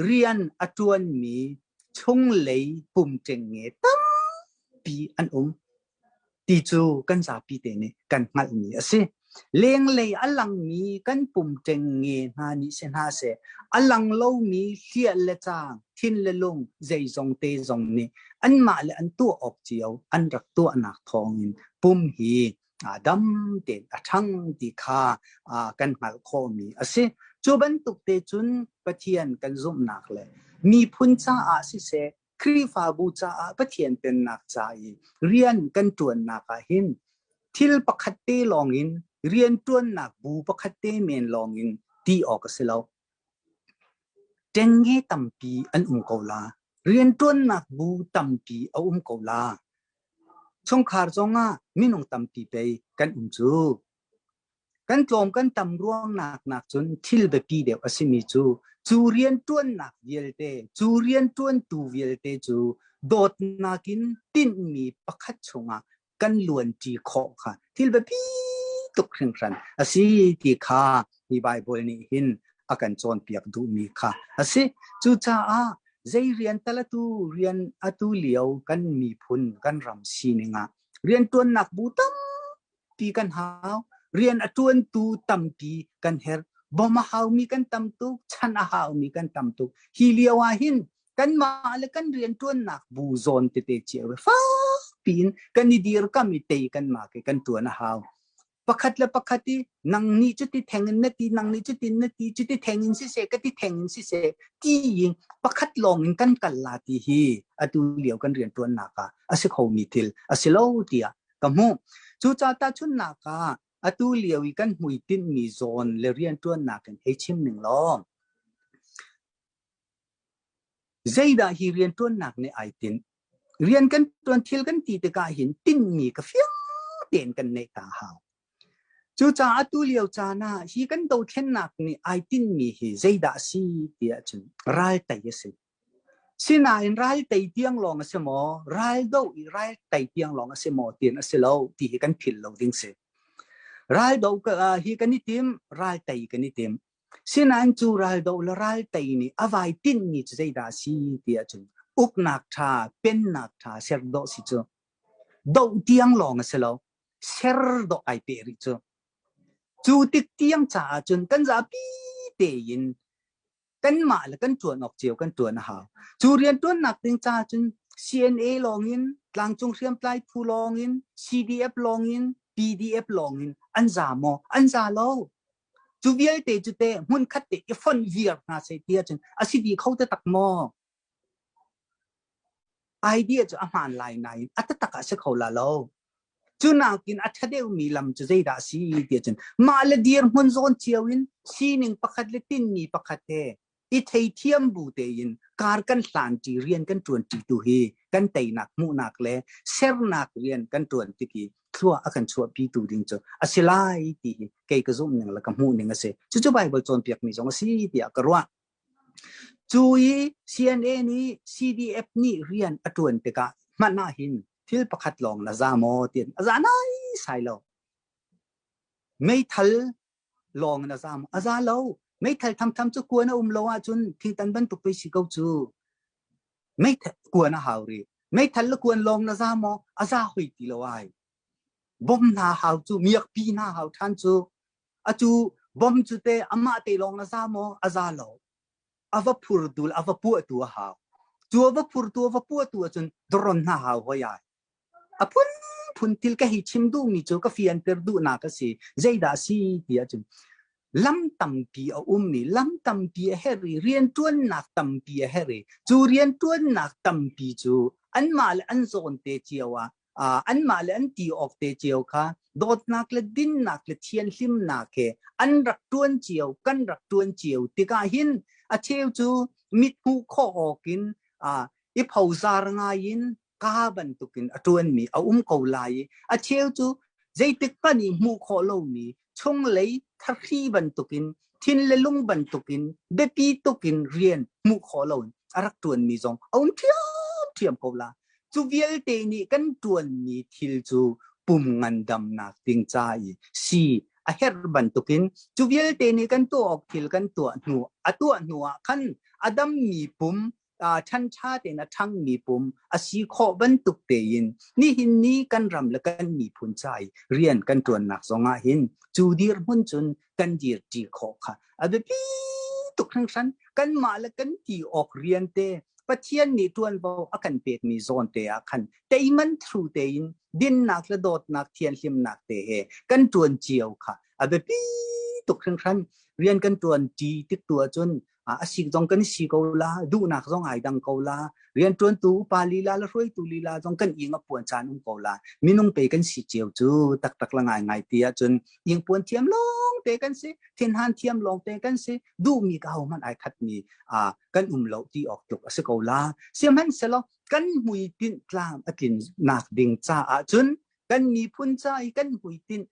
rian a ṭuanmi chunglei pum ṭengnge tampi an um ti cu kan zapi te nih kan hngalhmi a si. Lenglei a langmi kan pum ṭengnge hna nih si hna seh, a lang lomi hliah le caang, thin le lung zeizong te zong nih anmah le an tuah awk cio an rak tuahnak thawngin pum hi dam tein a ṭhang ti kha kan hngalh khawhmi a si. Cu bantuk te cun Pathian kan zumhnak le miphun caah siseh, Khrihfabu caah Pathian pennak ca i rian kan ṭuannak ah hin thil pakhat te lawngin rian ṭuannak bu pakhat te men lawngin ti awk a si lo. Ṭengnge tampi an um ko la. Rianṭuannak bu tampi a um ko la. Chungkhar zongah minung tampi pei kan um cu. Kan tlawm kan tam ruangnak nak cun thil biapi deuh a simi cu cu rianṭuannak vialte, cu rianṭuantu vialte cu dawtnak in tinhmi pakhat chungah kan luanṭi khawh kha thil biapi tuk hringhran a si ti kha hi Baibal nih hin a kan cawnpiak duhmi kha a si. Cucaah zei rian tal atu rian atu lio kan miphun kan ram sining ah rianṭuannak bu tampi kan hau, rian a ṭuantu tampi kan herh, bawm a haumi kan tam tuk, chan a haumi kan tam tuk. Hi lio ah hin kanmah le kan rianṭuannak bu zawn tete cio fak piin kan i dirkam i tei kanmah ke kan ṭuan a hau. Pakhat le pakhat i nang nih cuti theng in na ti, nang nih cuti na ti, cuti theng in siseh, ka ti theng in siseh, ti in pakhat lawng in kan kal la ti hi atu lio kan rianṭuannak ah a si khomi thil a si lo tiah ka hmuh. Cucaah tahchunhnak ah atu lio i kan hmuitinhmi zawn le rianṭuannak in hei chim ning law Zeidah hi rianṭuannak nih ai tinh? Rian kan ṭuan thil kan ti tikah hin tinhmi ka fiang tein kan neih ta a hau. Cucaah atu lio caan ah hi kan dothlennak nih ai tinhmi hi zeidah a si ti ahcun ral tei a si. Sinain ral tei tiang lawng a si maw? Ral doh i ral tei tiang lawng a si maw tiin a si lo ti hi kan philh lo ding si. Ral doh hi kan i tim, ral tei kan i tim. Sinain cu raldoh le raltei nih a vai tinhmi cu zeidah a si ti ahcun uknak ṭha, pennak ṭha ser dawh si cu. Doh tiang lawng a si lo, ser dawh ai peh rih cu. Cu tik tiang caah cun kan zapi tein kanmah le kan ṭuan awk cio kan ṭuan a hau. Cu rianṭuannak ding caah cun CNA lawngin, tlangcung hriamtlai phu lawngin, CDF lawngin, PDF lawngin an za maw? An za lo. Cu vialte cu teh hmunkhat te i fonh viar hna seh ti ahcun a si dih kho taktak maw? Idea cu a hmaan lai nain a taktak ah si kho la lo. Cu nakin a ṭha deuhmi lam cu zeidah a si ti ahcun mah le dirhmun zawn cio in sining pakhat le tinhmi pakhat he i theithiam bu tein kar kan hlanṭi rian kan ṭuanṭi tu hi kan teinak hmuhnak le sernak rian kan ṭuan tik i thlua a kan chuahpitu ding cu a si lai ti hi kei ka zumh ning le ka hmuh ning a si. Cucu Baibal cawnpiakmi zong a si tiah ka ruah. Cu i CNA nih CDF nih rian a ṭuan tikah hmanh ah hin Thil pakhat lawng na za maw tiin a za nai sai lo. Meithal lawng in a za maw? A za lo. Meithal thamtham cu kuan a um lo ahcun thingtan bantuk pei si ko cu. Meithal kuan a hau rih. Meithal le kuan lawng na za maw? A za hoi ti lo ai. Bom hna hau cu, miakpi hna hau ṭhan cu. Atu bom cu te amah te lawng na za maw? A za lo. A va phurtu le a va puahtu a hau. Cu a va phurtu a va puahtu ahcun dron hna hau hoi ai. A phunphun thil ka hei chim duhmi cu ka fianter duhnak a si. Zeidah a si ti ahcun lam tampi a um i lam tampi a herh i rianṭuannak tampi a herh i cu rianṭuannak tampi cu anmah le an zawn te cio ah anmah le an ti awk te cio kha dawtnak le dinnak le thianhlimnak he an rak ṭuan cio kan rak ṭuan cio tikah hin a cheu cu mit hmuh khawh awk in i phozar ngai in ka bantukin a ṭuanmi a um ko lai i a cheu cu zeitik hmanh i hmuh khawh lomi chunglei thahri bantukin thin le lung bantukin biapi tukin rian hmuh khawh loin a rak ṭuanmi zong a um ṭhiamṭhiam ko la. Cu vialte nih kan ṭuanmi thil cu pum ngandamnak ding ca i si a herh bantukin cu vialte nih kan tuah awk thil kan tuah hnu a tuah hnu ah khan a dammi pum ṭhanṭha tein a ṭhangmi pum a si khawh bantuk tein nihin ni kan ram le kan miphun ca i rian kan ṭuannak zongah hin cu dirhmun cun kan dirṭi khawh kha a biapi tuk hringhran. Kanmah le kan ti awk rian te Pathian nih ṭuanvo a kan pekmi zawn te ah khan teiman thru tein dinnak le dawtnak thianhlimnak te he kan ṭuan cio kha a biapi tuk hringhran. Rian kan ṭuanṭi tik tu ahcun a sik zong kan si ko la, duhnak zong ai dang ko la, rianṭuantu upa lila le hruaitu lila zong kan ing a puan caan um ko la. Minung pe kan si cio cu taktak la ngai ngai ti ahcun ing puan thiam lawng te kan si, thinhan thiam lawng te kan si, duhmi ka ho hmanh ai khatmi kan um lo ti awk tluk a si ko la. Sihmanhsehlaw kan hmuitinh tlam a tlin nak ding caah cun kan miphun ca i kan hmuitinh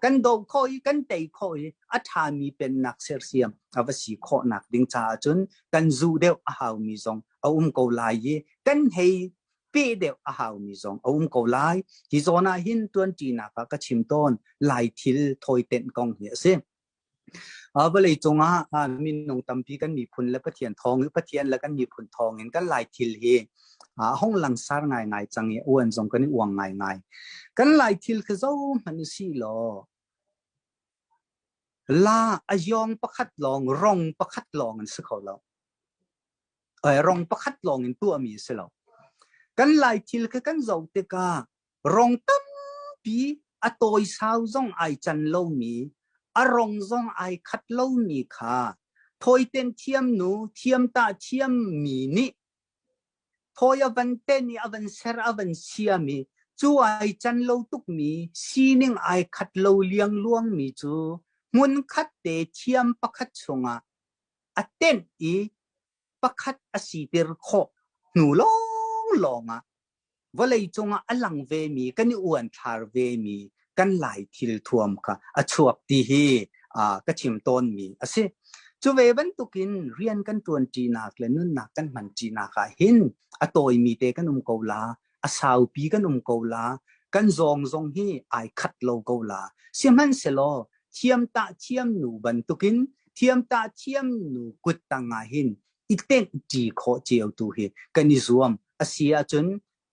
kan doh khawh i kan tei khawh i a ṭhami pennak sersiam a va si khawhnak ding caah cun kan zuh deuh a haumi zong a um ko lai i kan hei peh deuh a haumi zong a um ko lai. Hi zawn ah hin ṭuanṭinak ah ka chim tawn lai thil thawitenh kong hi a si. Vawlei cungah minung tampi kan miphun le Pathian thawng Pathian le kan miphun thawngin kan Lai thil hi a hung langsar ngaingai cang i uan zong kan i uang ngaingai. Kan Lai thil khi zohhmanh usih law la a yawng pakhat lawng, rong pakhat lawng an si kho lo. Rong pakhat lawng in tuahmi a si lo. Kan Lai thil khi kan zoh tikah Rong tampi a tawisau zong ai can lomi, a rong zong ai khat lomi kha thawiten thiam nu, thiamtah thiammi nih thawi a van ten i a van ser a van siam i cu ai can lo tukmi sining ai khat lo liangluangmi cu hmunkhat te thiam pakhat chungah a tenh i pakhat a siter khawh hnu lawnglawng ah vawlei cungah a lang vemi kan i uanthlar vemi kan Lai thil thuam kha a chuak ti hi ka chim tawnmi a si. Cu ve bantukin rian kan ṭuanṭinak le nunnak kan hmanṭinak ah hin a tawimi te kan um ko la, a saupi kan um ko la, kan zawng zong hi ai khat lo ko la. Sihmanhsehlaw thiamtah thiamnu bantukin thiamtah thiamnu kut tangah hin i tenhṭi khawh cio tu hi kan i zuam a si ahcun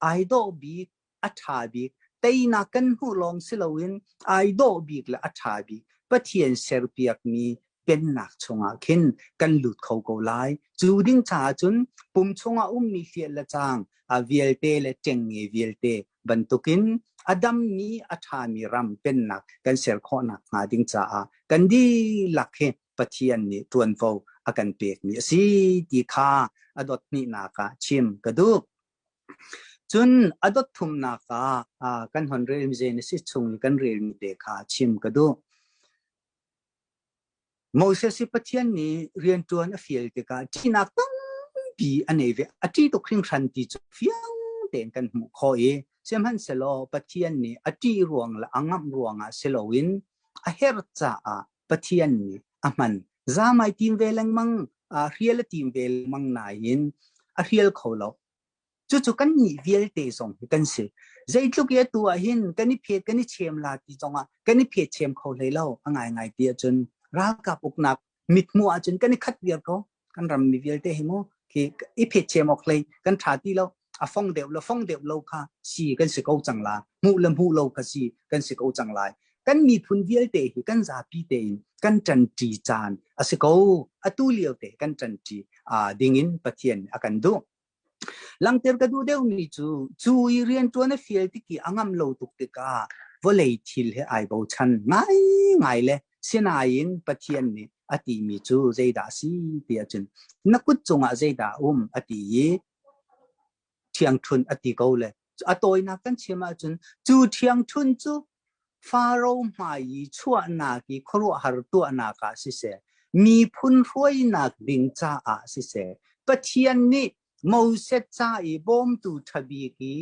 ai dawh bik, a ṭha bik, teinak kan hmuh lawng si loin ai dawh bik le a ṭha bik Pathian serpiakmi pennak chungah khin kan lut kho ko lai. Cu ding caah cun pum chungah ummi hliah le caang a vialte le ṭengnge vialte bantukin a dammi a ṭhami ram pennak kan ser khawhnak hnga ding caah kan dihlak hi Pathian nih ṭuanvo a kan pekmi a si ti kha a dot hnihnak ah chim ka duh. Cun a dot thumnak ah kan hon relmi Genesis chung i kan relmi te kha chim ka duh. Moses hi Pathian nih rianṭuan a fial tikah ṭihnak tampi a nei ve. A ṭih tuk hringhran ti cu fiang tein kan hmuh khawh i sihmanhsehlaw Pathian nih a ṭih ruang le a ngamh ruangah si loin a herh caah Pathian nih a hman. Zaam ai tim ve lengmang, hrial a tim ve lengmang nain a hrial kho lo. Cucu kannih vialte zong hi kan si. Zeitluk i atu ah hin kan i phet kan i chem la ti zongah kan i phet chem kho hlei lo. A ngaingai ti ahcun ralkap uknak mithmuh ahcun kan i khat viar ko. Kan ram mi vialte hi mu khi i phet chem awk hlei kan ṭha ti lo. A fong deuh lo fong deuh lo kha si kan si ko cang la. Hmuh le hmuh lo kha si kan si ko cang lai. Kan miphun vialte hi kan zapi tein kan ṭanṭi caan a si ko. Atu lio te kan ṭanṭi dingin Pathian a kan duh. Langhter ka duh deuhmi cu, cu i rianṭuan a fial tik i a ngamh lo tuk tikah vawlei thil he ai bochan ngaingai le sinain Pathian nih a timi cu zeidah a si ti ahcun na kut cungah zeidah a um a ti i ṭhiangṭhunh a ti ko le a tawinak kan chim ahcun cu ṭhiangṭhunh cu Faro hmai i chuahnak i khuaruahhar tuahnak ah siseh, miphun hruainak ding caah siseh, Pathian nih Moses ca i bawmtu ṭha bik i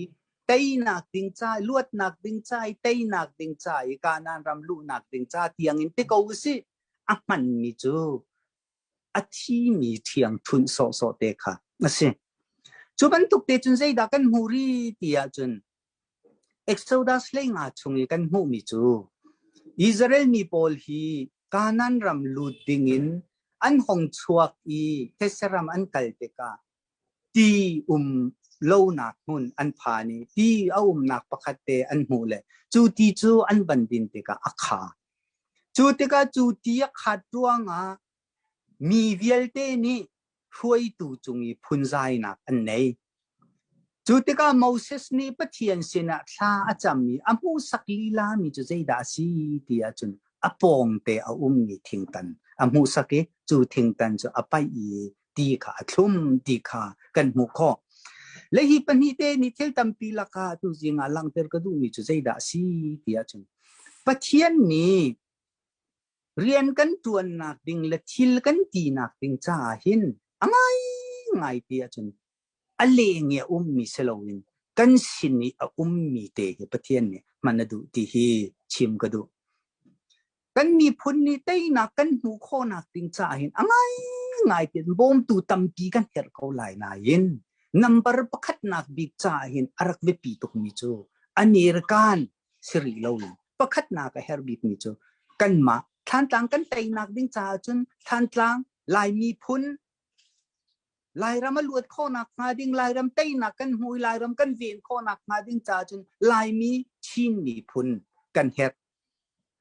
teinak ding ca, luatnak ding ca i teinak ding ca i Kanaan ram luhnak ding ca tiangin ti ko usih, a hmanmi cu a thimi ṭhiangṭhunh sawhsawh te kha a si. Cu bantuk te cun zeidah kan hmuh rih ti ahcun Exodus 15 chung i kan hmuhmi cu Israel mi pawl hi Kanaan ram lut dingin an hong chuak i thetse ram an kal tikah ti um lonak hmun an phan i ti a umnak pakhat te an hmuh le cu ti cu an van din tikah a kha. Cu tikah cu ti a khat ruangah mi vialte nih hruaitu cung i phunzainak an nei. Cu tikah Moses nih Pathian sinah thla a cam i a hmuhsak lilami cu zeidah a si ti ahcun a pawngte a ummi thingtan a hmuhsak i cu thingtan cu a paih i ti kha a thlum ti kha kan hmuh khawh. Le hi pahnih te nih thil tampi lakah tuzing ah langhter ka duhmi cu zeidah a si ti ahcun Pathian nih Rian kan ṭuannak ding le thil kan tinak ding caah hin a ngaingai ti ahcun a leng i a ummi si loin kan sin i a ummi te hi Pathian nih hman a duh ti hi chim ka duh. Kan miphun nih teinak kan hmuh khawhnak ding caah hin a ngaingai ti bawmtu tampi kan herh ko lai nain number pakhatnak bik caah hin a rak biapi tukmi cu American si rih lo in pakhatnak a herh bikmi cu kanmah Thlantlang kan teinak ding caah cun Thlantlang Lai miphun Lairam a luat khawhnak hnga ding Lairam teinak kan hmu i Lairam kan ven khawhnak hnga ding caah cun Laimi Chin miphun kan herh.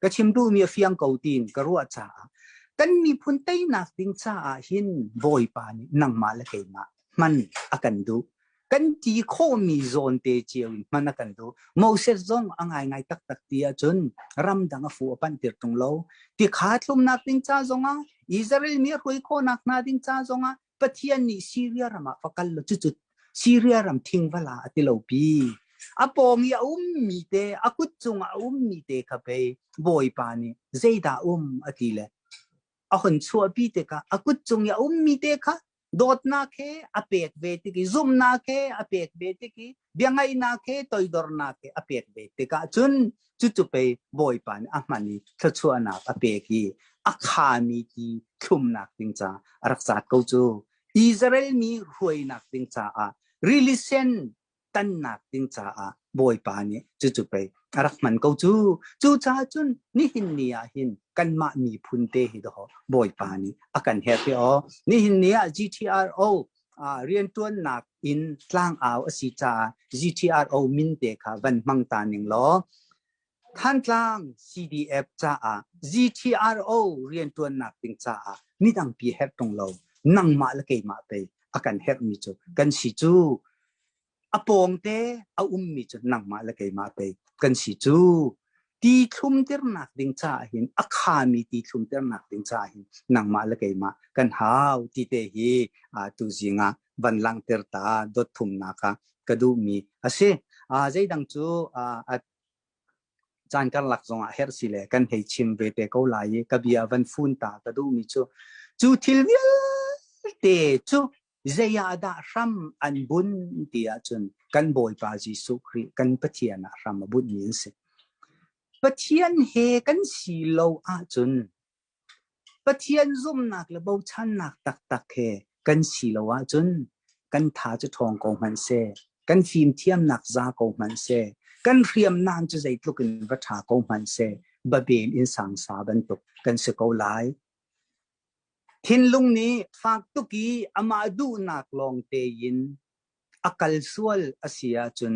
Ka chim duhmi a fiang ko tiin ka ruah caah kan miphun teinak ding caah hin Bawipa nih nangmah le keimah hman a kan duh. Kan ti khawhmi zawn te cio in hman a kan duh. Moses zong a ngaingai taktak ti ahcun ramdang a fu a panh tir ṭung lo. Tikha thlumnak ding ca zongah Israel mi a hruai khawhnak hna ding ca zongah Pathian nih Syria ram ah va kal law cucu Syria ram thingvala a ti lo pi. A pawng i a ummi te, a kut cungah a ummi te kha pei Bawipa nih zeidah um a ti le a hun chuahpi tikah a kut cung i a ummi te kha dawtnak he a pek ve tik i zumhnak he a pek ve tik i biangaihnak he toidornak he a pek ve tikah cun cucu pei Bawipa nih a hman i thluachuahnak a pek i a khami ti thlumnak ding ca a rak zat ko cu. Israel mi hruainak ding caah rili sen tannak ding caah Bawipa nih cucu pei a rak hman ko cu. Cucaah cun nihin ni ah hin kanmah miphun te hi dawh Bawipa nih a kan herh hi aw. Nihin ni ah GTRO rianṭuannak in tlangau a si caah GTRO min te kha van hmang ta ning law Thantlang CDF caah GTRO rianṭuannak ding caah midangpi herh ṭung lo nangmah le keimah pei a kan herhmi cu kan si cu. A pawngte a ummi cu nangmah le keimah pei kan si cu. Ti thlumtirnak ding caah hin a khami ti thlumtirnak ding caah hin nangmah le keimah kan hau ti te hi tuzing ah van langhter ta dot thumnak ah ka duhmi a si. Zeidang cu a caan karlak zongah herh si le kan hei chim ve te ko lai i ka bia van fun ta ka duhmi cu cu thil vialte cu zei ah dah hram an bunh ti ahcun kan Bawipa Jesuh Khrih kan Pathian ah hram a bunhmi an si. Pathian he kan si lo ahcun Pathian zumhnak le bochannak taktak he kan si lo ahcun kan tha cu ṭhawng ko hmanh seh, kan fimthiamnak za ko hmanh seh, Kan hriamnam cu zeitluk in va ṭha ko hmanhseh Babel innsang sa bantuk kan si ko lai. Thinlung nih fak tuk i amah duhnak lawng tein a kal sual a si ahcun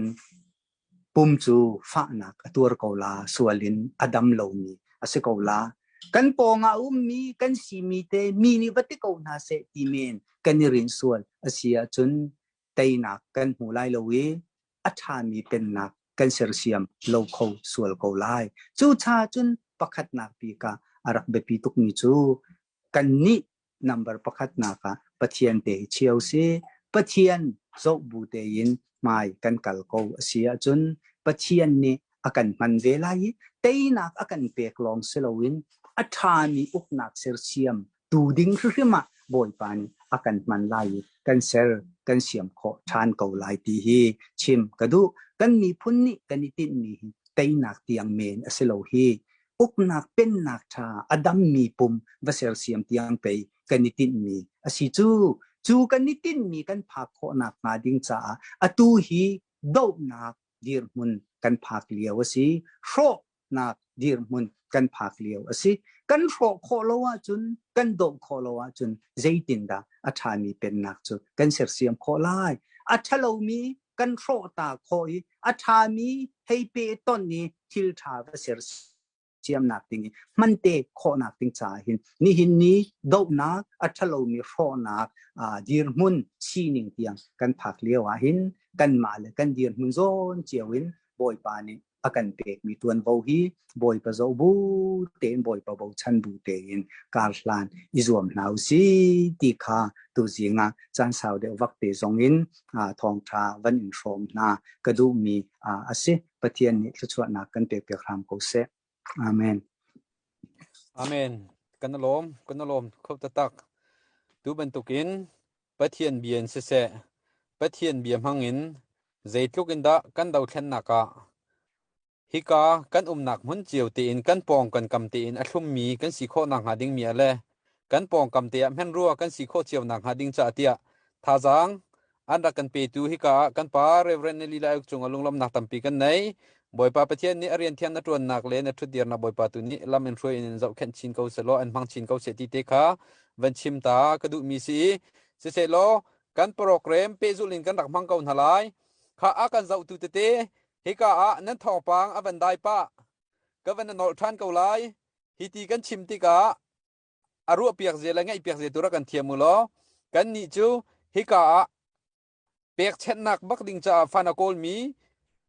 pum cu fahnak a tuar ko la, sual in a dam lomi a si ko la. Kan pawngah a ummi kan simi te mi nih va ti ko hna seh ti men kan i rinh sual a si ahcun teinak kan hmu lai lo i a ṭhami pennak kan sersiam lo kho sual ko lai. Cu cha cun pakhatnak bik ah a rak biapi tukmi cu kannih number pakhatnak ah Pathian te hi chia usih. Pathian zoh bu tein hmai kan kal ko a si ahcun Pathian nih a kan hman ve lai i teinak a kan pek lawng si loin a ṭhami uknak sersiam tu ding hrimhrim ah Bawipa nih a kan hman lai i kan ser kan siam khawh ṭhan ko lai ti hi chim ka duh. Kan miphun nih kan i tinhmi hi teinak tiang men a si lo hi uknak pennak ṭha a dammi pum va sersiam tiang pei kan i tinhmi a si cu. Cu kan i tinhmi kan phak khawhnak hnga ding caah atu hi dohnak dirhmun kan phak lio a si. Hrawhnak dirhmun kan phak lio a si. Kan hrawh khawh lo ahcun, kan doh khawh lo ahcun zeitindah a ṭhami pennak cu kan sersiam khawh lai? A ṭhalomi kan hrawh ta khawh i a ṭhami hei pe ton i thil ṭha va sersiamnak ding i hmante khawhnak ding caah hin nihin ni dohnak a ṭhalomi hrawhnak dirhmun sining tiang kan phak lio ah hin kanmah le kan dirhmun zawn cio in Bawipa nih a kan pekmi tuanvo hi Bawipa zoh bu tein Bawipa bochan bu tein kar hlan i zuam hna usih ti kha tuzing ah caan sau deuh vak te zong in thawngṭha van in hrawm hna ka duhmi a si. Pathian nih thluachuahnak kan pek piak hram ko seh. Amen. Amen. Kan lawm, kan lawm kho taktak. Tu bantukin Pathian bia in siseh, Pathian bia hmang in zeitluk in dah kan dothlennak ah hika kan umnak hmun cio tein kan pawng kan kam tein a thlummi kan si khawh nakhnga dingmi ah le kan pawngkam te ah hmenrua kan si khawh cio nakhnga ding caah tiah thazaang an rak kan petu hika ah kan pa Reverend Nelly Lai Uk cung ah lunglawmhnak tampi kan nei. Bawipa Pathian nih a rian thiang na ṭuannak le na ṭhutdirnak Bawipa tu nih lam in hruai in in zohkhenh chin ko selaw an hmang chin ko seh ti te kha van chim ta ka duhmi si i sisehlaw kan program pehzulh in kan rak hmang ko hna lai. Kha a kan zohtu tete hika ah nan thawngpang a van dai pah ka van na nolh ṭhan ko lai. Hi ti kan chim tikah a ruahpiak zia le ngaihpiak zia tu rak kan thiam u law kannih cu hika ah pekchenhnak bak ding caah fan a kawlmi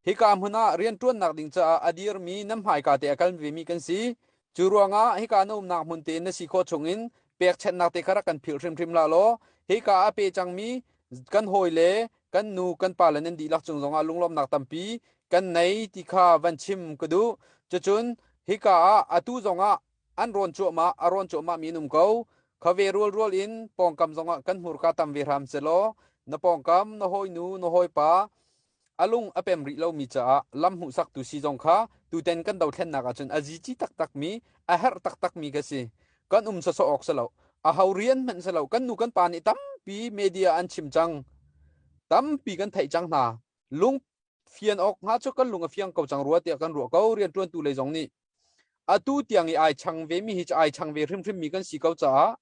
hika hmun ah rianṭuannak ding caah a dirmi nan hmaika te a kal vemi kan si. Cu ruangah hika na umnak hmun te na si khawh chungin pekchenhnak te kha rak kan philh hrimhrim hlah law hika a pe cangmi kan hawi le kan nu kan pa le nan dihlak cung zongah lunglawmnak tampi kan nei ti kha van chim ka duh. Cucun hika ah atu zongah an rawn cuahmah a rawn cuahmah mi an um ko. Khave rualrual in pawngkam zongah kan hmurka tam ve hram selaw na pawngkam na hawinu na hawipa a lung a pem rih lomi caah lam hmuhsaktu si zong kha tuten kan dothlennak ahcun a zici taktak mi a herh taktak mi ka si. Kan um sawsawh awk si lo. A ho rian hmanh si lo. Kan nu kan pa nih tampi media an chim cang. Tampi kan theih cang hna. Lung fian awk hnga cu kan lung a fiang ko cang rua tiah kan ruah ko. Rianṭuantu lei zong nih atu tiang i ai chang ve mi hi cu ai chang ve hrimhrim mi kan si ko caah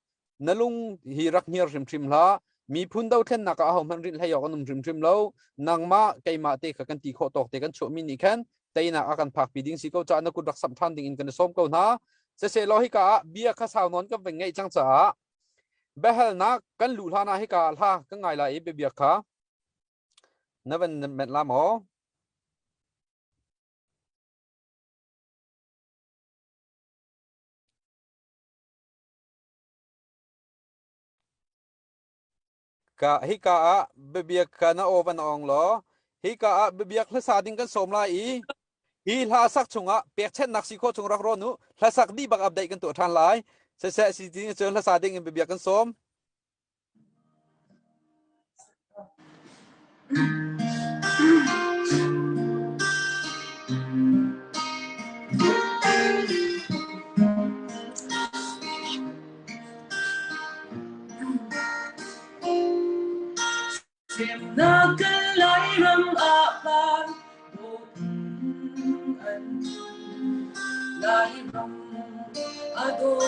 na lung hi rak hniar hrimhrim hlah. Miphun dothlennak ah ahohmanh rinh hlei awk an um hrimhrim lo. Nangmah keimah te kha kan ti khawh tawk te kan chuahmi nih khan teinak a kan phakpi ding si ko caah na kut rak samh ṭhan ding in kan i sawm ko hna. Siseh law hika ah bia kha sau nawn kan van ngeih cang caah biahalnak kan luh hlan ah hika ah hla kan ngai lai i biabiak kha na van menh la maw? Ka hika ah biabiak kha na aw van awng law hika ah biabiak hlasa ding kan sawm lai i hi hla sak chungah pekchenhnak si khawh chung rak rawn u. Hlasak dih bak update kan tuah ṭhan lai. Siseh si ding cun hlasa ding in biabiak kan sawm. Semnak kan Lairam ah phan.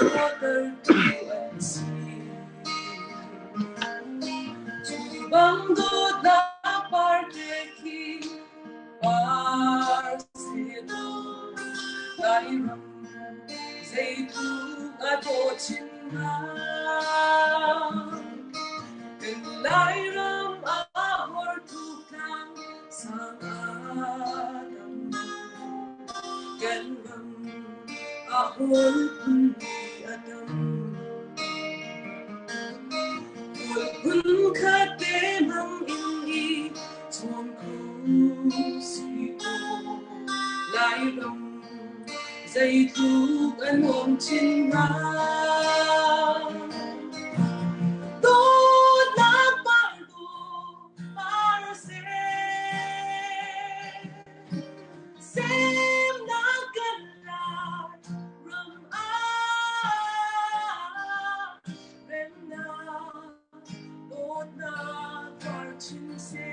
dawtertu an si. Cu bang dawtnak parte khi par sehlaw Lairam zeitluk a dawh chin hnga. Kan Lairam a hortuk tlang sang a tam. Kan ram a hawl phunpi a tam. Hawl phun khat te hmang in i chawn kho si kaw Lairam zeitluk a nuam chin hnga. Dawtnak par dawh par seh, semnak kan lai ram ah remnak dawtnak par chin seh.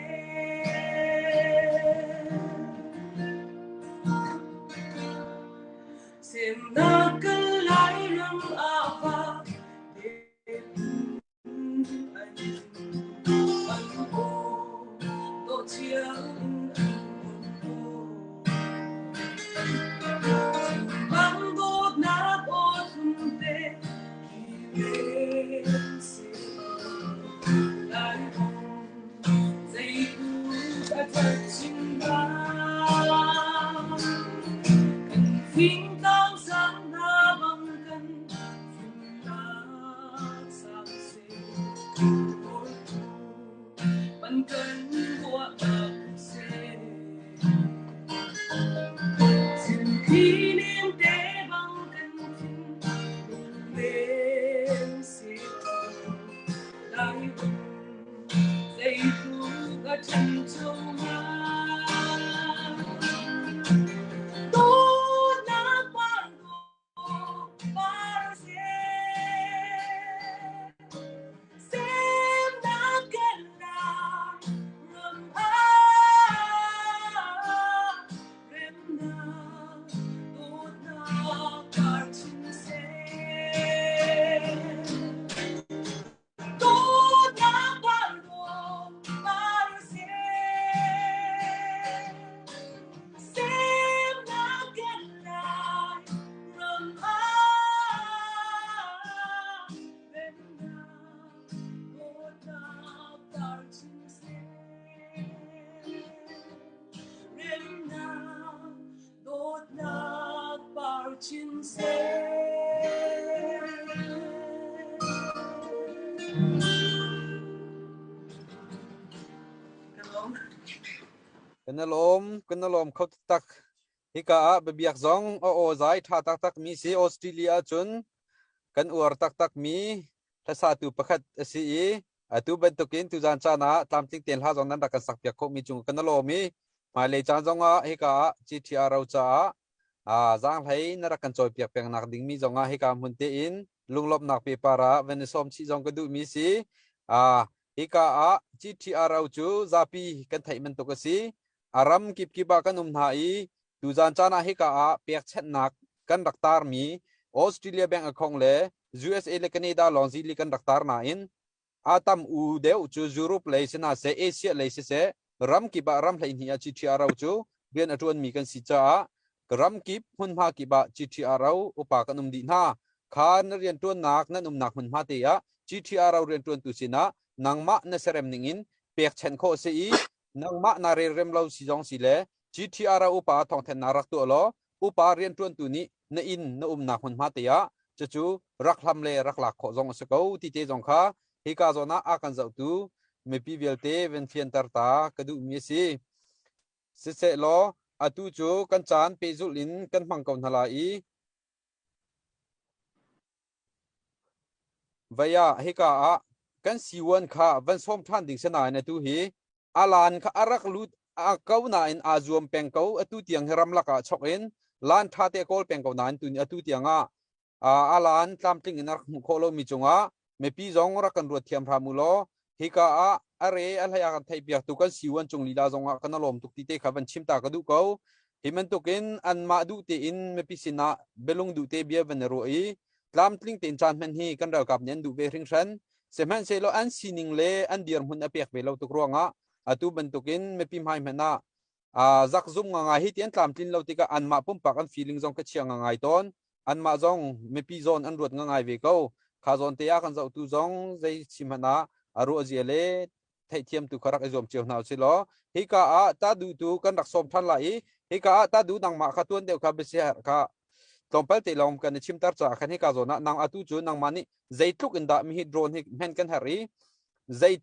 Semnak kan Lairam ah va Fingtlang sang hna bang kan Dawtnak par Dawtnak par chin seh. Kan i lawm, kan i lawm kho taktak. Hika ah biabiak zong a aw zai ṭha taktak mi si Australia ahcun kan uar taktak mi hlasatu pakhat a si i atu bantukin tuzan caan ah tlamtling tein hla zong nan rak kan sakpiak khawhmi cung kan i lawm i hmailei caan zong ah hika ah GTRO caah zaanghlei na rak kan cawipiak pengnak dingmi zong ah hika hmun tein lunglawmhnak paper ah van i sawm chih zong ka duhmi si. Hika ah GTRO cu zapi kan theih bantuk a si. A ram kipkip ah kan um hna i tuzan caan ah hika ah pekchanhnak kan rak tarmi Australia Bank account le USA le Canada lawng zili kan rak tar nain a tam u deuh cu Europe lei si hna seh, Asia lei siseh, ram kip ah ram 12 ah GTRO cu rian a ṭuanmi kan si caah ram kip hmunhma kip ah GTRO upa kan um dih hna. Kha na rianṭuannak nan umnak hmunhma te ah GTRO rianṭuantu sinah nangmah na serem ningin pekchenh khawh si i nangmah na relrem lo si zong si le GTRO upa thawngthanhnak rak tuah law upa rianṭuantu nih na inn na umnak hmunhma te ah cucu rak hlam le rak lak khawh zong a si ko ti te zong kha hika zawn ah a kan zohtu mipi vialte van fianter ta ka duhmi a si. Siseh law atu cu kan caan pehzulh in kan hmang ko hna lai i vei ah hika ah kan siwan kha van sawm ṭhan ding si nain atu hi alan kha a rak lut a ko nain aa zuam peng ko. Atu tiang hi ramlak ah chok in lan ṭha te kawl peng ko nain tu atu tiang ah alan tlamtling in a rak hmuh khawh lomi cungah mipi zong rak kan ruat thiam hram u law hika ah a re a hlei a kan theih piak tu kan siwan cung lila zong ah kan lawm tuk ti te kha van chim ta ka duh ko. Hi bantukin anmah duh tein mipi sinah bialung duh te bia van i ruah i. Tlamtling tein caan hman hi kan ralkap nih an duh ve hringhran. Sihmanhsehlaw an sining le an dirhmun a pek ve lo tuk ruangah atu bantukin mipi hmai hmanh ah zakzum ngangai hi ti an tlamtlin lo tikah anmah pumpak an feeling zong ka chia ngangai tawn. Anmah zong mipi zawn an ruat ngangai ve ko. Kha zawn te ah kan zohtu zong zei chim hmanh ah a ruah zia le theihthiam tu kha rak i zuam cio hna usih law hika ah ta duh tu kan rak sawm than lai i hika ah ta duh nangmah kha tuan deuh kha biasiher kha tlawmpal te lawng kan i chimter caah khan hika zawn ah nang atu cu nangmah nih zeitluk in dah mi hi drone hi hmen kan herh i zei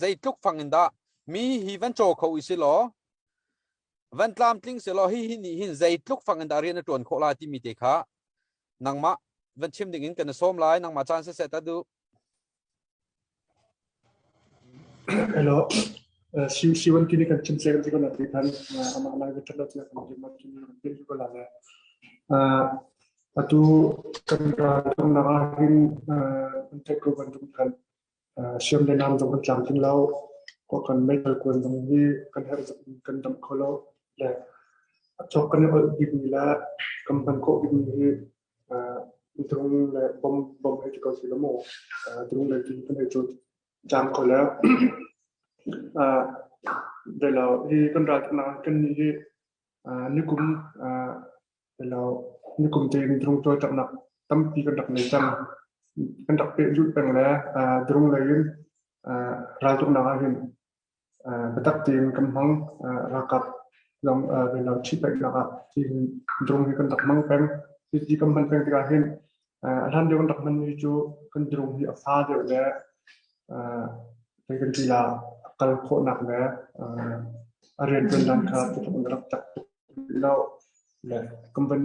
zeitluk fang in dah mi hi van caw kho i si law van tlamtling si law hi hi nih hin zeitluk fang in dah rian a ṭuan khawh lai timi te kha nangmah van chim ding in kan i sawm lai. Nangmah caan siseh ta duh. Hello. Si wan kini kan chim se kan si ko na ti khan amah lai ka that lo kan chim ma chim kan pil ko la le atu kan ra tung na hin an tek ko ban tung khan siam le nam zong kan tlam tin lo ko kan metal kuan zong hi kan her kan dam kho lo le chok kan ol bik mi la kan ban ko bik mi hi drone le bomb bomb hei ti ko si lo maw? Drone le ti kan hei cu cang ko le delo hi kan ral tuknak kan nih hi nikum delo nikum tein drone cawlcanghnak tampi kan rak nei cang. Kan rak pehzulh peng le drone lei in raltuknak ah hin Biatak tein kan hmang. Ralkap zong ṭhihphaihnak ah drone hi kan rak hmang peng. Cuti kan hman peng tikah hin a hlan lio kan rak hmanmi cu kan drone hi a fa deuh le zei kan ti la a kal khawhnak le a rianṭuan dan kha tluk in a rak cak tuk rih lo. Le kan van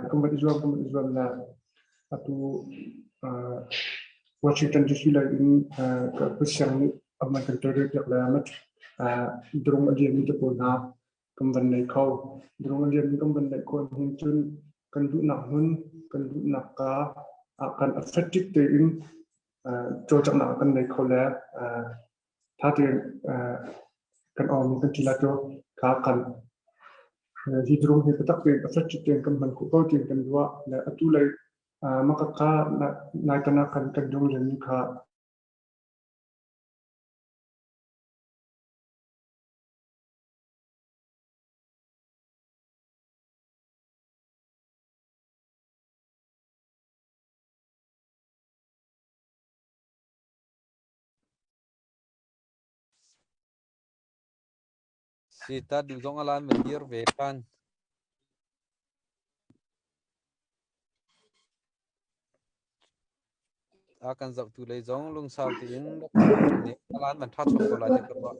kan van i zuam kan van i zuam le atu Washington DC lei in ka siang nih a van kan tawlrel piak le drone a lianmi te pawl hna kan van nei kho. Drone a lianmi kan van neih khawh hin cun kan duhnak hmun, kan duhnak ka ah kan effective tein cawlcanghnak kan nei kho le Tha tein kan awm kan ti lai cu kha kan hi drone hi biatak tein effective tein kan hman khawh ko tiin kan ruah. Le atu lei maka kha nai tan ah khan kan drone lianmi kha. Si ta duh zong a lan van dir ve ṭhan. A kan zohtu lei zong lungsau tein nih a lan van ṭha chom ko lai tiah ka ruah.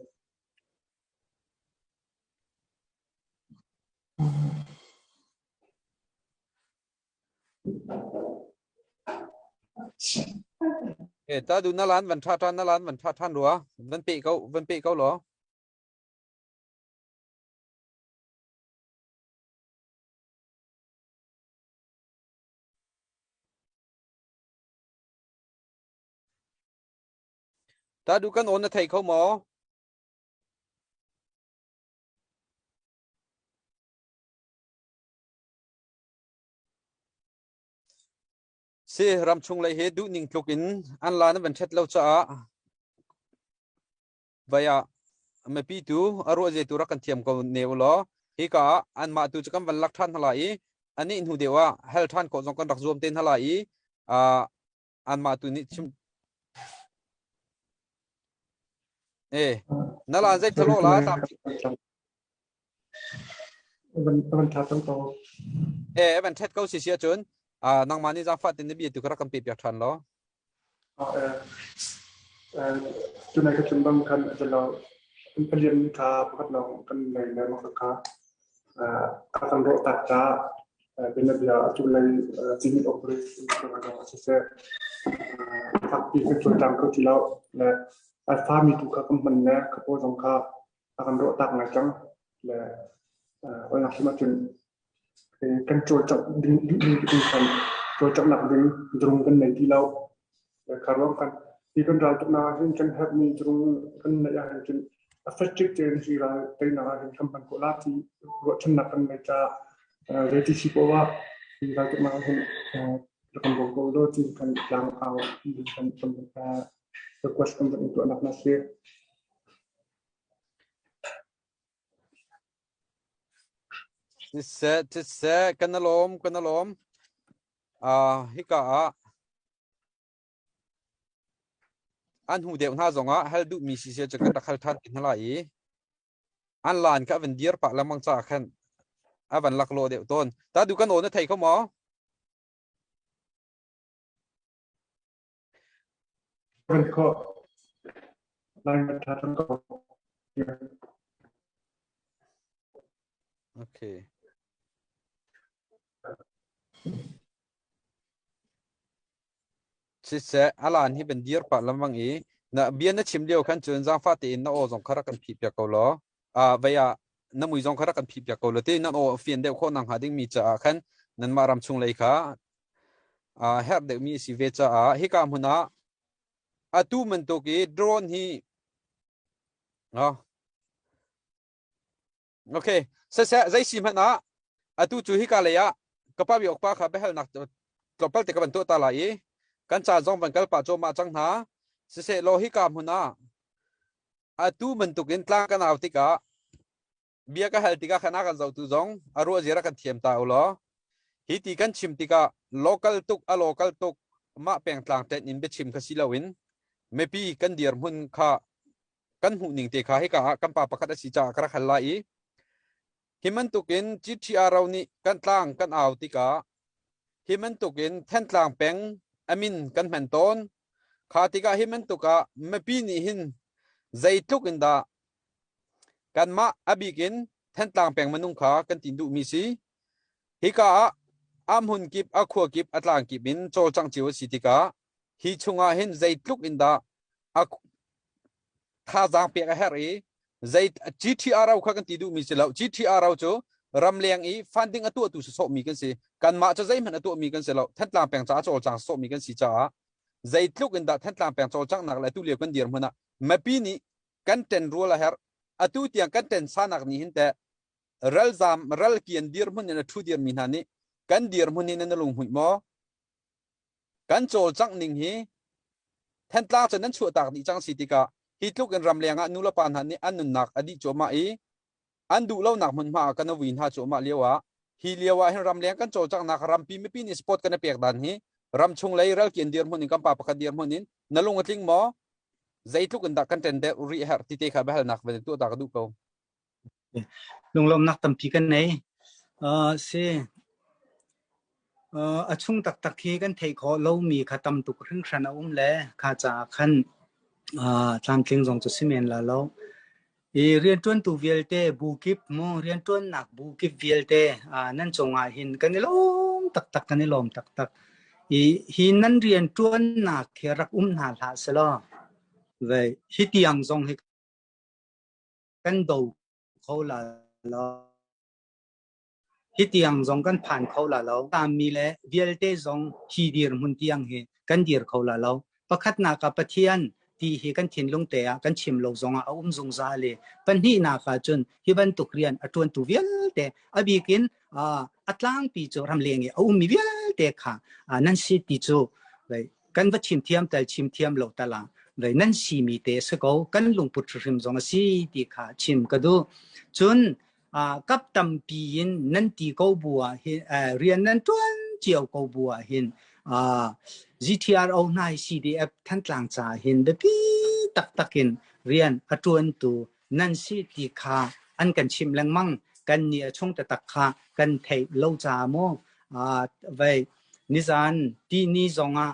E ta du na lan van tha than na lan van tha than rua van pe ko van pe ko law. Ta du kan on na thei kho maw? Si ramchung lei hi duhning tluk in an la na van ṭhet lo caah vai ah mipi tu a ruah ze tu rak kan thiam ko ne u law hika ah anmah tu cu kan van lak ṭhan hna lai i anih hnu deuh ah hal ṭhan khawh zong kan rak zuam te hna lai i anmah tu nih chim eh na la zei thalo la tam. Van tha tam ko. Eh van thet ko si sia cun nangmah nih zaangfah tin na bia tu kha rak kan pe piak than law. Tunai ka chim bang khan zalo palian kha pakhat lawng kan nei le mak kha a kan rawh tak ca bianabia atu lei civil operation siseh fakpi kan cawlcang kho ti lo le a fami tu kha kan hman le ka paw zong kha a kan rawh tak ngai cang le oinak hrim ahcun kan cawlcangh ding ding khan cawlcanghnak ding drung kan nei ti lo. Kha ruang kan hi kan ral tuknak ah hin kan herhmi drung kan neih ah hin cun effective tein hi ral teinak ah hin kan hman khawh la ti ruahchannak kan nei caah zeiti si poah ah hi ral tuknak ah hin. Rak kan bawm ko law ti kan tlang au kan kan request kan van in tuahnak na si. Siseh, siseh, kan alawm, kan alawm. Hika ah an hnu deuh hna zongah hal duhmi siseh cu kan rak hal ṭhan te hna lai i an laan kha a van dir pah lengmang caah khan a van laklawh deuh tawn. Ta du kan aw na thei kho maw? Kan khawh. Lai tha cang ko. Okay. Siseh, a laan hi van dir pah lengmang i na bia na chim lio khan cun zaangfah tein na aw zong kha rak kan phih piak ko law vei ah na mui zong kha rak kan phih piak ko law ti nan aw fian deuh khawh nak hnga dingmi caah khan nanmah ram chung lei kha herh deuhmi a si ve caah hika hmun ah atu bantuk i drone hi Okay. Siseh, zei si hmanh ah atu cu hika lei ah ka pa biak pa kha biahalnak tlawmpal te ka van tuah ta lai i kan ca zong van kal pah cuahmah cang hna. Siseh law hika hmun ah atu bantukin tlang kan au tikah bia ka hal tikah khan a kan zohtu zong a ruah zia rak kan thiam ta u law hi ti kan chim tikah local tuk a local tuk mah pengtlang ṭenh in biachim kha si loin mipi kan dirhmun kha kan hmuh ning te kha hika ah kan pa pakhat a si caah ka rak hal lai i hi bantukin GTRO nih kan tlang kan au tikah hi bantukin Thentlang peng amin kan hman tawn kha tikah hi bantuk ah mipi nih hin zeitluk in dah kanmah a bik in Thentlang peng minung kha kan tin duhmi si hika ah a hmun kip a khua kip a tlang kip in cawlcangh cio a si tikah hi chungah hin zeitluk in dah a thazaang pek a herh i zei GTRO kha kan ti duhmi si lo. GTRO cu ramleng i funding a tuahtu sawhmi kan si. Kanmah cu zeihmanh a tuahmi kan si lo. Thantlang peng caah cawlcang sawhmi kan si caah zeitluk in dah Thantlang peng cawlcanghnak le atu lio kan dirhmun ah mipi nih kan ṭen rual a herh. Atu tiang kan ṭen sanak nih hin teh ralzam ralkian dirhmun in a ṭhu dirmi hna nih kan dirhmun hin nan lunghmuih maw? Kan cawlcangh ning hi Thantlang cu nan chuahtak dih cang si tikah hi tluk in ramleng ah nulepa hna nih an nunnak a dih cuahmah i an duh lonak hmunhma ah kan vui hna cuahmah lio ah hi lio ah hin ramleng kan cawlcanghnak rampi mipi nih sport kan i pek dan hi ramchung lei ralkian dirhmun in kan pa pakhat dirhmun in na lung a tling maw? Zeitluk in dah kan ṭen deuh rih herh ti te kha biahalnak van in tuah ta ka duh ko. Lunglawmhnak tampi kan nei. Si. A chung taktak hi kan theih khawh lomi kha tam tuk hringhran a um le kha caah khan tlamtling zong cu si men la lo. I rianṭuantu vialte bu kip mu rianṭuannak bu kip vialte nan cungah hin kan i lawm taktak kan i lawm taktak. I hi nan rianṭuannak hi rak um hna hlah selaw vei hi tiang zong hi kan do kho la lo. Hi tiang zong kan phan kho la lo. Mi le vialte zong hi dirhmun tiang hi kan dir kho la lo. Pakhatnak ah Pathian ti hi kan thinlung te ah kan chim lo zongah a um zungzal i pahnihnak ah cun hi bantuk rian a ṭuantu vialte a bikin a tlangpi cu ramleng i a ummi vialte kha nan si ti cu kan va chim thiam tal chim thiam lo tal ah vei nan simi te si ko kan lungput hrim zong a si ti kha chim ka duh cun kap tampi in nan ti ko bu ah hin rian nan tuan cio ko bu ah hin GTRO hna CDF Thantlang ca hin biapi taktak in rian a tuantu nan si ti kha an kan chimh lengmang kan nih a chung taktak kha kan theih lo ca mu vei nizan tihni zongah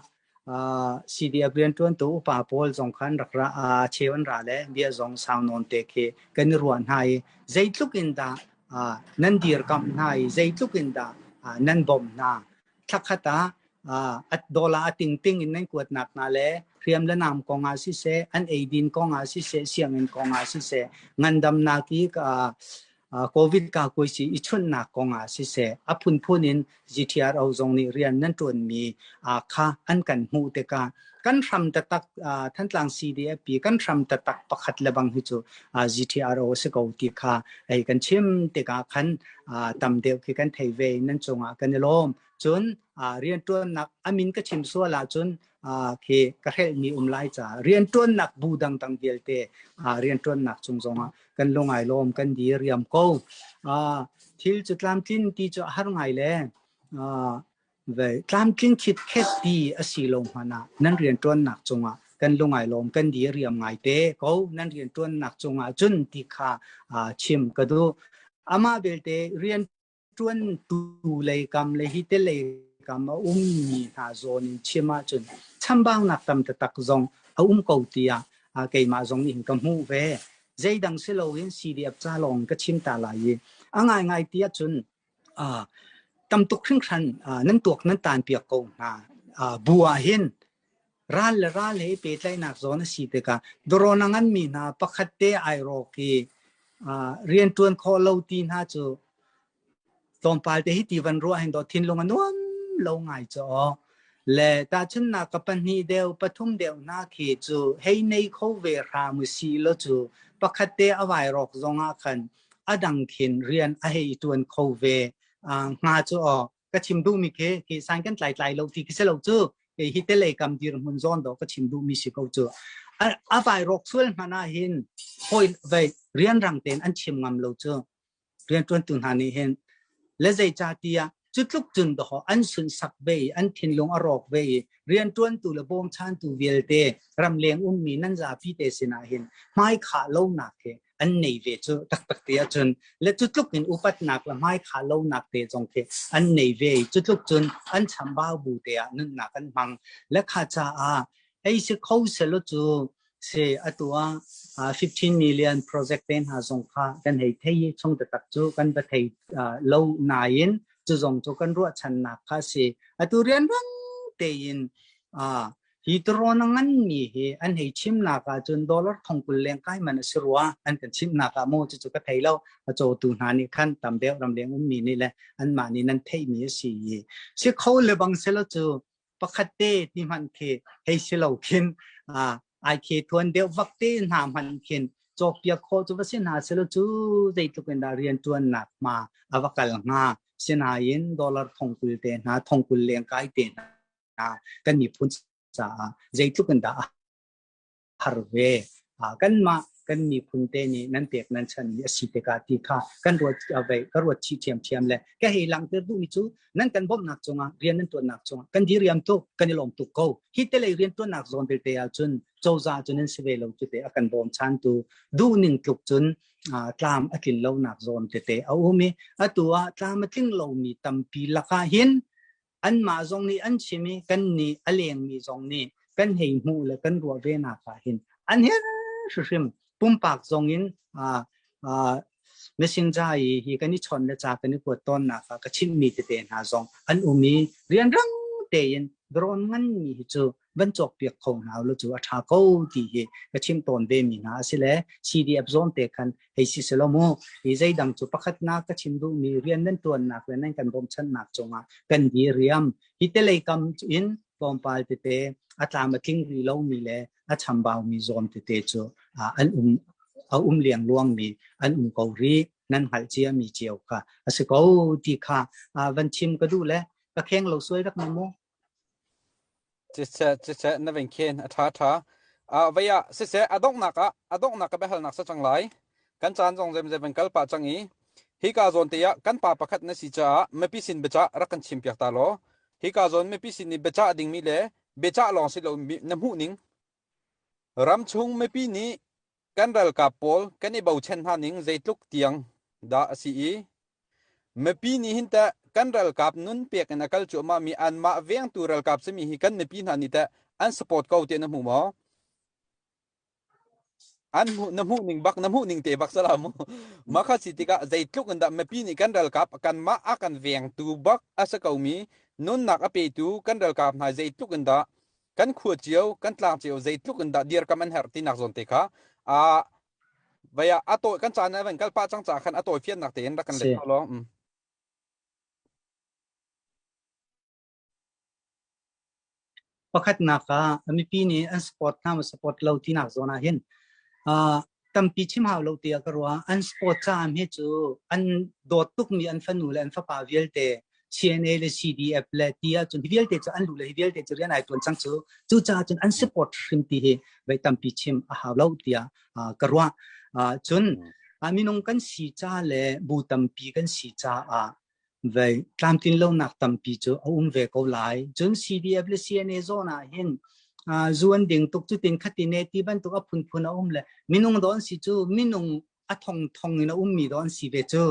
CDF rianṭuantu upa pawl zong khan rak ra cheu an ra le bia zong sau nawn te khi kan i ruah hna i zeitluk in dah nan dirkamh hna i zeitluk in dah nan bawmh hna thlakhat ah dollar a tingting in nan kuatnak hna le hriam le nam kong ah siseh an eidin kong ah siseh sianginn kong ah siseh ngandamnak i COVID kakuaisi i chunhnak kong ah siseh a phunphun in GTRO zong nih rian nan ṭuanmi kha an kan hmuh tikah Kan hram taktak Thantlang CDF pi kan hram taktak pakhat le bang hi cu GTRO a si ko ti kha hei kan chim tikah khan tam deuh khi kan thei ve nan cungah kan i lawm. Cun rianṭuannak a min ka chim sual ahcun khi ka hrelhmi um lai caah rianṭuannak bu dangdang vialte rianṭuannak cung zongah kan lung ai lawm kan di riam ko. Thil cu tlamtlin ti cu a har ngai le ve tlamtling khitkhet ti a si lo hmanh ah nan rianṭuannak cungah kan lung ai lawm kan di riam ngai te ko nan rianṭuannak cungah cun ti kha chim ka duh. Amah belte rian ṭuantu lei kam le hi te lei kam a ummi hna zawn in chim ahcun chambaunak tam taktak zong a um ko tiah keimah zong in ka hmuh ve. Zeidang si loin CDF ca lawng ka chim ta lai i a ngaingai ti ahcun tam tuk hringhran nan tuak nan tan piak ko hna. Bu ah hin ral le ral he pehtlaihnak zawn a si tikah dawrawn a nganmi hna pakhat te ai rawk i rianṭuan khawh lo ti hna cu tlawmpal te hi ti van ruah hin dawh thinlung a nuam lo ngai cu aw. Le tahchunhnak ka pahnih deuh pathum deuh hna khi cu hei nei kho ve hram u si law cu pakhat te a vai rawk zong ah khan a dang khin rian a hei ṭuan kho ve hnga cu aw. Ka chim duhmi khi khi san kan tlai tlai lo ti khi si lo cu kei hi te lei kam dirhmun zawn do ka chim duhmi si ko cu. A vai rawk sual hmanh ah hin hoi vei rianrang tein an chim ngam lo cu. Rianṭuantu hna nih hin le zeicah tiah cu tluk cun dawh an sunhsak ve i an thinlung a rawk ve i rianṭuantu le bawmchantu vialte ramleng ummi nan zapi te sinah hin hmaikhah lonak he an nei ve cu taktak te ahcun le cu tluk in upatnak le hmaikhah lonak te zong khi an nei ve i cu tluk cun an chambau bu te ah nunnak an hmang le kha caah ei si kho selaw cu Si atu ah 15 million project te hna zong kha kan hei thei i chung taktak cu kan va thei lo nain cu zong cu kan ruahchannak kha si. Atu rianrang tein hi tirawn a nganmi hi an hei chimnak ahcun dollar thong 20 leng kai man a si rua an kan chimnak ah maw cucu ka thei lo. A cawtu hna nih khan tam deuh ramleng ummi nih le anmah nih nan theihmi a si i si kho le bang selaw cu pakhat te ti hmanh khi hei si lo khin ai khe thuan deuh vak te hna hmanh khin cawkpiak khawh cu va si hna selaw cu zeitluk in dah rianṭuannak hma a va kal hnga sinain dollar thong 20 te hna thong 20 leng kai te hna kan miphun caah zeitluk in dah a har ve. Kanmah kan miphun te nih nan pek nan chan mi a si tikah ti kha kan ruat vei ka ruat chih ṭhiamṭhiam le ka hei langhter duhmi cu nan kan bawmhnak cungah rian nan ṭuannak cungah kan diriam tuk kan i lawm tuk ko. Hi te lei rian ṭuannak zawn belte ahcun cozah cu nan si ve lo cu te a kan bawmchantu duhning tluk cun tlam a tlin lonak zawn tete a um i atu ah tlam a tling lomi tampi lakah hin anmah zong nih an chim i kan nih a lengmi zong nih kan hei hmuh le kan ruah ve nak ah hin an her hrimhrim pumpak zong in messenger i hi kan i chawnh le ca kan i kuat tawnnak ah ka chimhmi tete hna zong an um i rianrang tein drone nganmi hi cu van cawkpiak kho hna lo cu a ṭha ko ti hi ka chim tawn ve mi hna a si le CDF zawn te khan hei si selaw mu hi zeidang cu pakhatnak ka chim duhmi rian nan ṭuannak le nan kan bawmchanhnak cungah kan diriam hi te lei kam in tlawmpal tete a tlam a tling rih lomi le a chambaumi zawn tete cu an um a um liangluang mi an um ko rih nan hngalh cia mi cio kha a si ko ti kha van chim ka duh le ka kheng lo suai rak ni mu Siseh, siseh, na veng khen a ṭha ṭha. Ah, vei ah, siseh, a donghnak ah, a donghnak ka biahalnak sa cang lai. Kan caan zong zemzem van kal pah cang i, hika zawn te ah kan pa pakhat na si caah mipi sin biacah rak kan chimpiak ta law, hika zawn mipi sin i biacah dingmi le biacah lawng si lo na hmuh ning ramchung mipi nih kan ralkap pawl kan i bochan hna ning zeitluk tiang dah a si i Mipi nih hin teh kan ralkap nun pek in a kal cuahmah mi anmah vengtu ralkap simi hi kan mipi hna nih teh an support ko tiah na hmu maw? An hmuh na hmuh ning bak na hmuh ning te bak sala mu. Mah kha si tikah zeitluk in dah mipi nih kan ralkap kanmah a kan vengtu bak a si ko mi nunnak a petu kan ralkap hna zeitluk in dah kan khua cio kan tlang cio zeitluk in dah dirkam an herh tinak zawn te kha a Vai ah a tawi kan caan a van kal pah cang caah khan a tawi fiannak tein rak kan let Si. kho law. Mm. Pakhatnak ah mipi nih an support hna maw support lo tinak zawn ah hin tampi chim hau lo tiah ka ruah. An support caah hi cu an dawt tukmi an fanu le an fapa vialte CNA le CDF le ti ahcun hi vialte cu an lu le hi vialte cu rian ai tuan cang cu. Cucaah cun an support hrim ti hi voi tampi chim a hau lo tiah ka ruah. Cun minung kan si ca le bu tampi kan si caah vei tlamtlin lonak tampi cu a um ve ko lai. Cun CDF le CNA zawn ah hin zu an ding tuk cutin khatin e ti bantuk a phunphun a um le minung dawn si cu minung a thong thong in a ummi dawn si ve cu.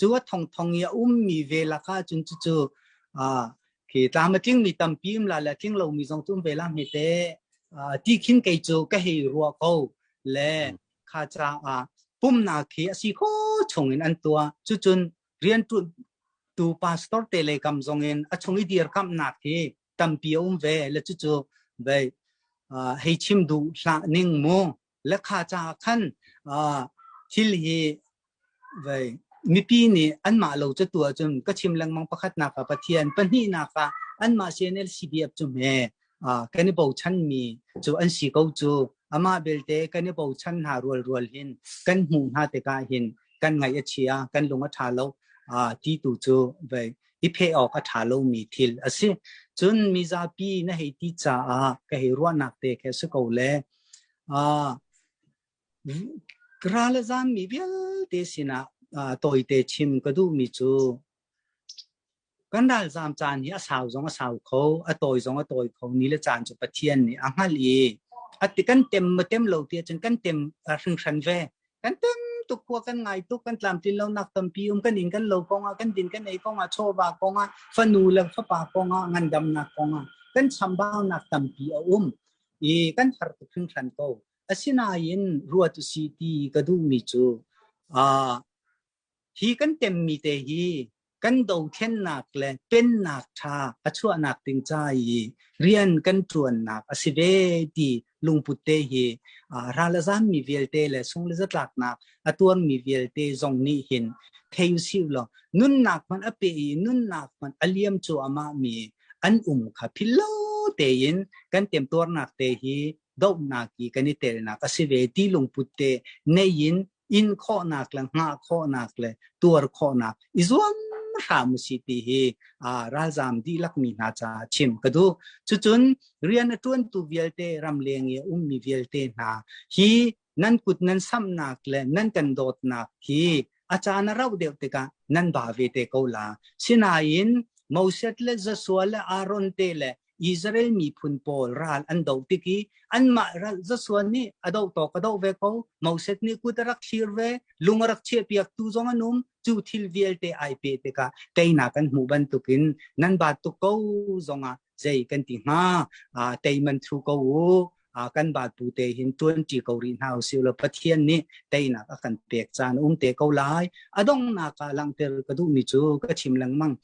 Cu a thong thong i a ummi ve lakah cun cucu khi tlam a tlingmi tampi um la le tling lomi zong cu um ve la hme te. Ti khin kei cu ka hei ruah ko le kha caah pumnak khi a si kho chung in an tuah. Cucun rianṭuantu pastor te lei kam zong in a chung i dirkamhnak hi tampi a um ve le cucu vei hei chim duh hlah ning mu le kha ca khan thil hi vei mipi nih anmah lo cu tu ahcun ka chim lengmang pakhatnak ah Pathian pahnihnak ah anmah CNL CDF cu hme kan i bochanmi cu an si ko cu. Amah belte kan i bochan hna rualrual hin kan hmuh hna tikah hin kan ngaih a chia, kan lung a ṭha lo ti tu cu vei i pheh awk a ṭha lomi thil a si. Cun mizapi na hei ti caah ka hei ruahnak te khi a si ko le ral a zaammi vialte sinah tawite chim ka duhmi cu Kan ralzaam caan hi a sau zong a sau kho, a tawi zong a tawi kho. Ni le caan cu Pathian nih a hngalh i a ti kan tem maw tem lo ti ahcun kan tem hringhran ve. Kan tem tuk khua kan ngai tuk, kan tlamtlin lonak tampi um, kan inn kan lo kongah, kan din kan ei kongah, chawva kongah, fanu le fapa kongah, ngandamnak kongah kan chambaunak tampi a um i kan har tuk hringhran ko. Asinain ruat usih ti ka duhmi cu Hi kan temmi te hi kan dothlennak le pennak ṭha a chuahnak ding ca i rian kan ṭuannak a si ve ti lungput te hi ral a zammi vialte le sung le zatlaknak a tuarmi vialte zong nih hin thei usih law nunnak hmanh a pe i nunnak hmanh a liam cuahmah mi an um kha philh lo tein kan temtuarnak te hi dohnak i kan i telnak a si ve ti lungput te nei in in khawhnak le hngah khawhnak le tuar khawhnak i zuam hram usih ti hi ralzaam dihlak mi hna caah chim ka duh. Cucun rian a ṭuantu vialte ramleng i a ummi vialte hna hi nan kut nan samhnak le nan kan dawtnak hi a caan a rauh deuh tikah nan ba ve te ko la. Sinain Moses le Joshua le Aaron te le Israel miphun pawl ral an doh tik i anmah ral Joshua nih a doh tawk a doh ve ko. Moses nih kut a rak thlir ve, lung a rak chiahpiaktu zong an um. Cu thil vialte ai pe tikah teinak kan hmuh bantukin nan baat tuk ko zongah zei kan ti hnga? Tei man thu ko u. Kan baat bu te hin ṭuanṭi ko rih hna usih law Pathian nih teinak a kan pek caan a um te ko lai. A donghnak ah langhter ka duhmi cu ka chim lengmang.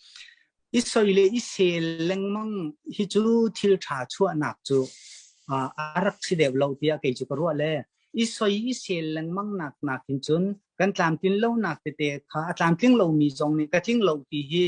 I soi le i sel lengmang hi cu thil ṭha chuahnak cu a rak si deuh lo tiah kei cu ka ruah le i soi i sel lengmang nak nakin cun kan tlamtlin lonak tete kha a tlamtling lomi zong nih ka tling lo ti hi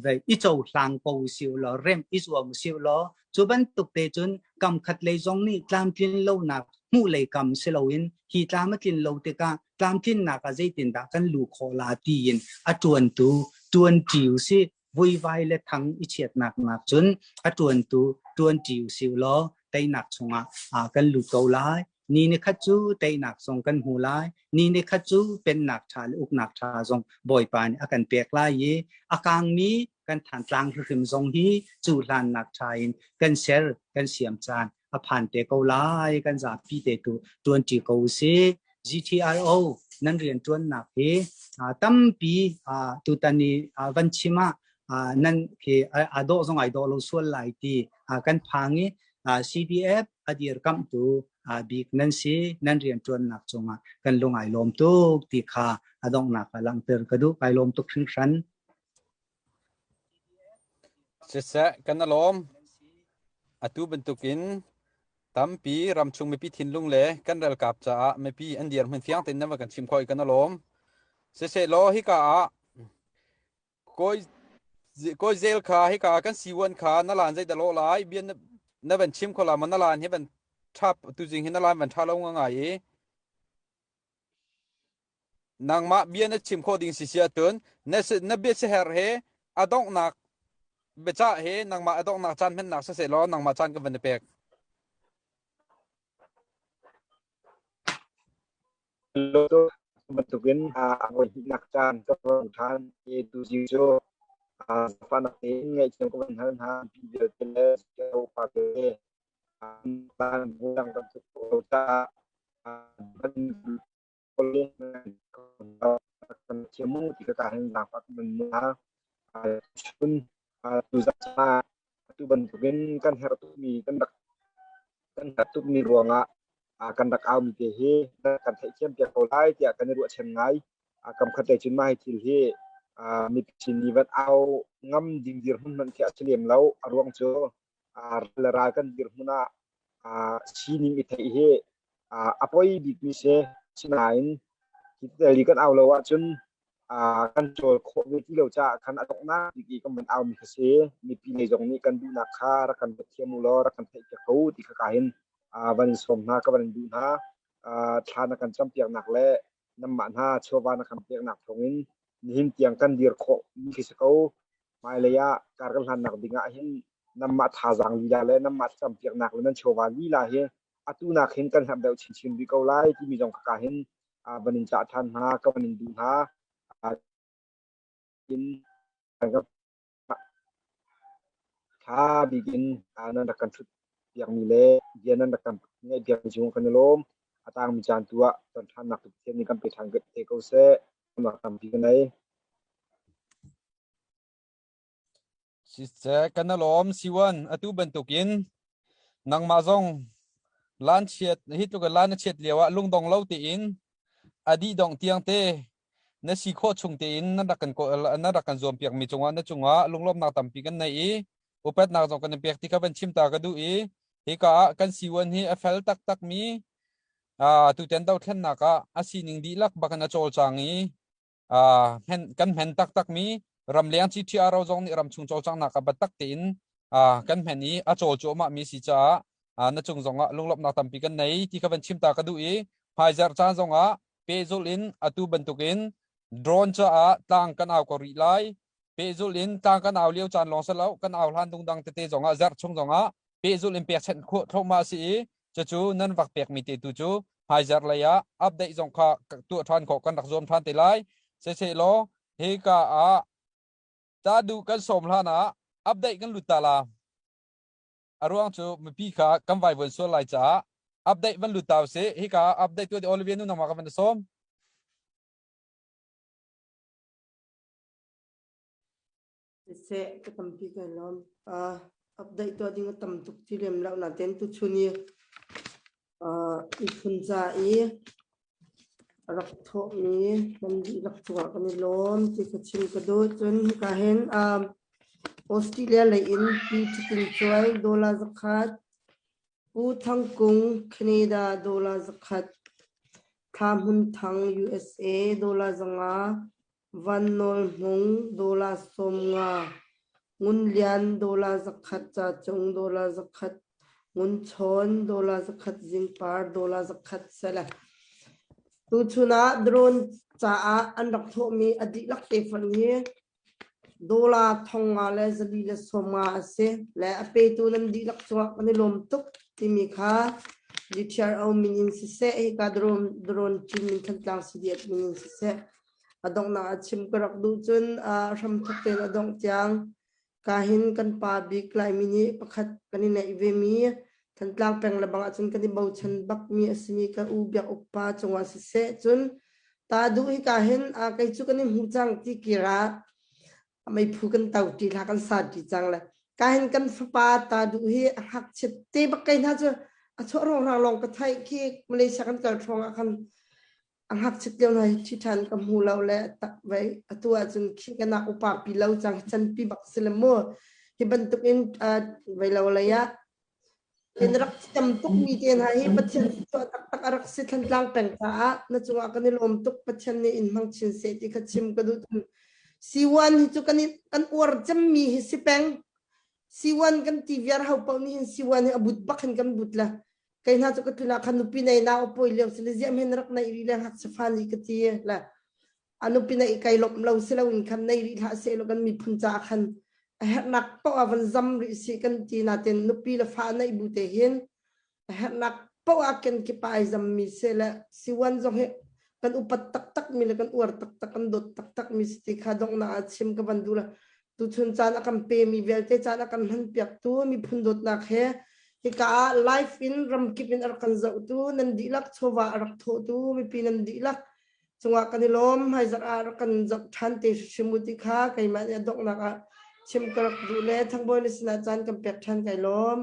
vei i cohlang ko usih law remh i zuam usih law cu bantuk te cun kam khat lei zong nih tlamtlin lonak hmuh lei kam si loin hi tlam a tlin lo tikah tlamtlinnak ah zeitindah kan lu khawh la tiin a ṭuantu ṭuanṭi usih vuivai le thang i chiatnak nak cun a ṭuantu ṭuanṭi usih law teinak chungah kan lut ko lai. Ni ni khat cu teinak zong kan hmu lai. Ni ni khat cu pennak ṭha le uknak ṭha zong Bawipa nih a kan pek lai i a kangmi kan Thantlang hrimhrim zong hi cu hlannak ṭha in kan ser kan siam caan a phan te ko lai. Kan zapi te tu ṭuanṭi ko usih. GTRO nan rianṭuannak hi tampi tutan i van chim ah nan khi a dawh zong ai dawh lo sual lai ti kan phang i CDF a dirkamhtu bik nan si nan rianṭuannak cungah kan lung ai lawm tuk ti kha a donghnak ah langhter ka duh kai lawm tuk hringhran. Siseh kan a lawm. Atu bantukin Tampi ramchung mipi thinlung le kan ralkap caah mipi an dirhmun fiang tein nan va kan chim khawh i kan i lawm. Siseh-law hika ah kawi kawi zel kha hika ah kan siwan kha na lan zei dah lawh lai bia na Na van chim kho la ma na lan hi van tha tu jing hi na lan van tha lo nga ngai i nangmah bia na chim khawh ding si si ahcun na na bia siaherh he a donghnak biacah he nangmah a donghnak caan hmannak siseh law nangmah caan kan van i pek. Bantukin a voi hnihnak caan ka van ṭhan i tuzi cu zaangfahnak tein ngaihthiam ka van hal hna pi vialte le upa vialte dang bantuk ko caah kan thiam mu ti ka hin zaangfah kan van hna. Cun tuzan atu bantukin kan herh tukmi kan rak kan herh tukmi ruangah kan rak aumi te hi kan theihthiam piak ko lai tiah kan i ruahchan ngai. Kam khat lei cun mah hi thil hi mipi sin i van au ngam ding dirhmun hmanh khi a si lem lo. A ruang cu ral le ral kan dirhmun ah sining i theih hi a poi bikmi si. Sinain hi tel i kan au lo ahcun kan cawl khawh ve ti lo caah khan a donghnak bik i kan van aumi kha si. Mipi lei zong nih kan duhnak kha rak kan thiam u law rak kan theihpiak ko ti kha ka hin van in sawm hna ka van in duh hna. Thla na kan campiaknak le nanmah hna chawva na kan peknak thawngin nihin tiang kan dir khawh mi khi si ko. Hmailei ah kar kan hlannak ding ah hin nanmah thazaang lila le nanmah thlacampiaknak le nan chawva lila hi atu nak hin kan herh deuh chinchin rih ko lai timi zong ka hin van in cah ṭhan hna ka van in duh hna in ṭha bik in nan rak kan ṭhut piakmi le bia nan rak kan ngaih piakmi cung kan i lawm. A tangmi caan tu ah ton ṭhannak tu Pathian nih kan pe ṭhan te ko seh. Nak tampi ka nei. Siseh kan lawm siwan atu bantukin nangmah zong lan chiat hi tluk lan na chiat lio ah lungdong lo tein a dih dong tiang te na si khawh chung tein na rak kan na rak kan zuam piak mi cungah na cungah lunglawmnak tampi kan nei i upatnak zong kan in pek ti kha van chim ta ka duh i hika ah kan siwan hi a fel taktak mi tuten dothlennak ah a sining dihlak bak in a cawlcang i kan hmen taktak mi ramleng GTRO zong nih ramchung cawlcanghnak ah biatak tein kan hmen i a cawl cuahmah mi si caah na cung zongah lunglawmhnak tampi kan nei ti kha van chim ta ka duh i hmaizarh caan zongah pehzulh in atu bantukin drone caah tlang kan au ko rih lai. Pehzulh in tlang kan au lio caan lawng si lo, kan au hlan dungdang tete zongah zarh chung zongah pehzulh in pekchanh khawh thluahmah a si i cucu nan vak pekmi te tu cu hmaizarh lei ah update zong kha tuah ṭhan khawh kan rak zuam ṭhan te lai. Siseh law hika ah ta duh kan sawm hlan ah update kan lut ta la. A ruang cu mipi kha kan vaivuan sual lai caah update van lut ta usih. Hika update tuah di Olivia nu nangmah ka van sawm. Siseh, ka tampi kai lawm. Update tuah ding a tam tuk ti lem lo nain tuchun i miphun ca i a rak thawhmi nan dihlak cungah kan i lawm ti ka chim ka duh. Cun hika hin Australia lei in Pi Ṭhitin Cuai dollar zakhat, Pu Thang Kung Canada dollar zakhat, Thla Hmun Thang USA dollar 500, Van Nawl Hmung dollar 50, Ngun Lian dollar 100, Ca Cung dollar 100, Ngun Chawn dollar 100, Zingpar dollar 100 sele. Tuchun ah drone caah an rak thawhmi a dihlak te fon hi Dollar 450 a si le a petu nan dihlak cungah kan i lawm tuk timi kha GTRO min in siseh hika drone drone Chin min Thantlang CDF min in siseh a donghnak ah chim ka rak duh cun a hramthok tein a dongh tiang ka hin kan pa bik Laimi nih pakhat kan i neih ve mi Thantlang peng le bang ahcun kan i bochan bakmi a simi ka u Biak Uk pa cungah siseh cun ta duh hi ka hin a kei cu kan i hmu cang ti kira meiphu kan to ti hla kan sa ti cang le ka hin kan fapa ta duh hi a ngakchiat te bak kei hna cu a chuah rong rang long ka theih khi Malaysia kan kal thong ah khan a ngakchiat lio hna hi thi ṭhan ka hmu lo le tak vei atu ahcun khi ka nak upa pi lo cang chan pi bak si le mu hi bantuk in vei lo lei ah in rak thiam tuk mi te hna hi Pathian tuah taktak a rak si Thantlang peng caah na cungah kan i lawm tuk Pathian nih in hmang chin seh ti kha chim ka duh. C1 hi cu kan i kan uar cemmi hi si peng. C1 kan ti viar ho paoh nih hin C1 hi a but bak hin kan but la. Kei hna cu ka tlun ah khan nupi nei nau pawi lio si le ziam hin rak nei rih le ngakchia fa nih ka ti la. A nupi nei kai lawmh lo si lo in khan nei rih hlah seh law kan miphun caah khan a herhnak paoh ah van zam rih si kan ti natin nupi le fa neih bu te hin a herhnak paoh ah kenkip ah ai zammi si le siwan zong hi kan upat taktak mi le kan uar taktak kan dawt taktak mi si ti kha donghnak ah chim ka van duh la tuchun caan a kan pe mi vialte caan a kan hman piak tu miphun dawtnak he hika ah live in ramkip in a rak kan zohtu nan dihlak chawva a rak thawhtu mipi nan dihlak cungah kan i lawm hmaizarh ah rak kan zoh ṭhan te hrim u ti kha keimah nih a donghnak ah chim ka rak duh le thangbawi na sinah caan kan pek ṭhan kai lawm.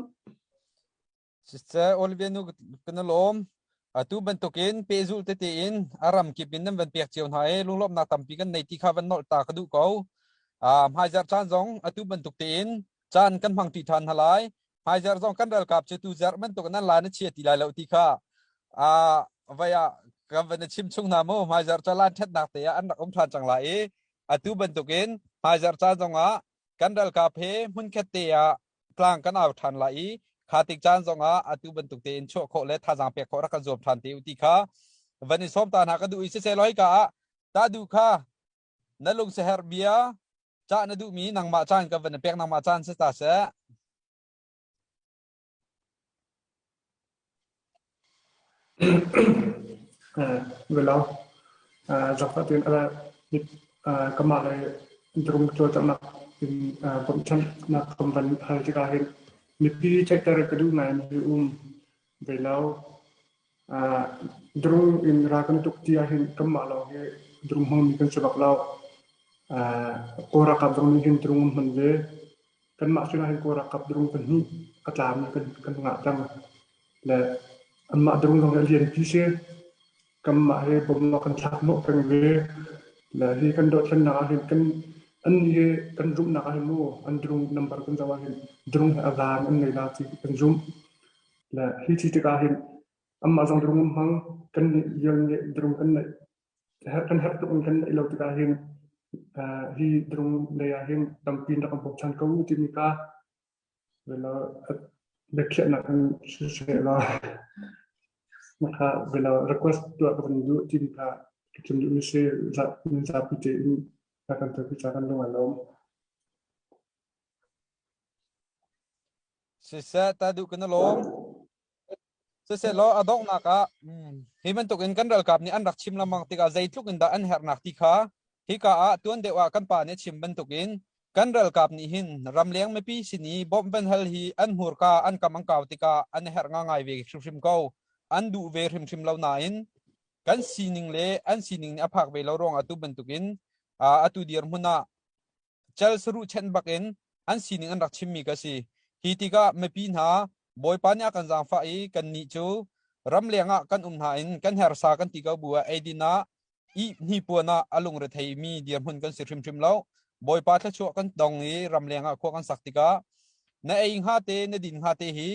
Siseh Olivia nu kan i lawm. Atu bantukin pehzulh tete in a ram kip in nan van pek cio hna i lunglawmhnak tampi kan nei ti kha van nolh ta ka duh ko. Hmaizarh caan zong atu bantuk tein caan kan hmang ṭi ṭhan hna lai. Hmaizarh zong kan ralkap cu tu zarh bantuk in an la na chia ti lai lo ti kha vai ah kan van i chim chung hna mu. Hmaizarh cu lan ṭhatnak te ah an rak um ṭhan cang lai i atu bantukin hmaizarh caan zongah kan ralkap he hmunkhat te ah tlang kan au ṭhan lai i kha tik caan zongah atu bantuk tein chuah khawh le thazaang pek khawh rak kan zuam ṭhan te u ti kha van i sawm ta hna ka duh i siseh law hika ah ta duh kha na lung siaherh bia cah na duhmi nangmah caan ka van i pek nangmah caan si ta seh. Velo zakfah tein kamah le drum cawlcanghnak in bawmhchanhnak kan van hal tikah hin mipi theihter ka duh ngai mi um velo. Drung in ra kan tuk ti ahhin kanmah lawng hi drung hmangmi kan si bak lo. Kawl ralkap zong nih hin drung an hman ve. Kanmah sinah hin Kawl ralkap drung pahnih a tlami kan ngah cang. Le anmah drung zong hi a lianpi si. Kanmah hi bom ah kan thlak hnawh peng ve. Le hi kan dothlennak ahhin kan an hi kan zumhnak ahhin mu an drung number kan zoh ahhin drung hi a van an ngei la ti kan zumh. Le hi thi tikah hin anmah zong drung an hmang kan nih vial nih drung kan neih kan herh tuk in kan neih lo tikah hin hi drung lei ah hin tampi in rak kan bawmchan ko timi ka velo biakhiahnak in siseh law maka velo request tuah ka van duh timi kha ka chim duhmi si zapi tein kan tuahpi ca kan lung a lawm. Siseh ta duh kan i lawm. Siseh law a donghnak ah hi bantuk in kan ralkap nih an rak chim lengmang tikah zeitluk in dah an herhnak ti kha hika ah tuan deuh ah kan pa nih a chim bantukin kan ralkap nih hin ramleng mipi sin i bawmh van hal hi an hmurka an kam an kau tikah an i herh ngangai ve hrimhrim ko. An duh ve hrimhrim lo nain kan sining le an sining nih a phak ve lo ruangah atu bantukin atu dirhmun ah cal saruh chenh bakin an sining an rak chimmi ka si. Hi tikah mipi hna Bawipa nih a kan zaangfah i kannih cu ramleng ah kan um hna in kan hersa kan ti ko bu ah eidin ah ih hnipuan ah a lungre theimi dirhmun kan si hrimhrim lo. Bawipa thluachuah kan dong i ramleng ah khua kan sak tikah na ei hnga te na din hnga te hi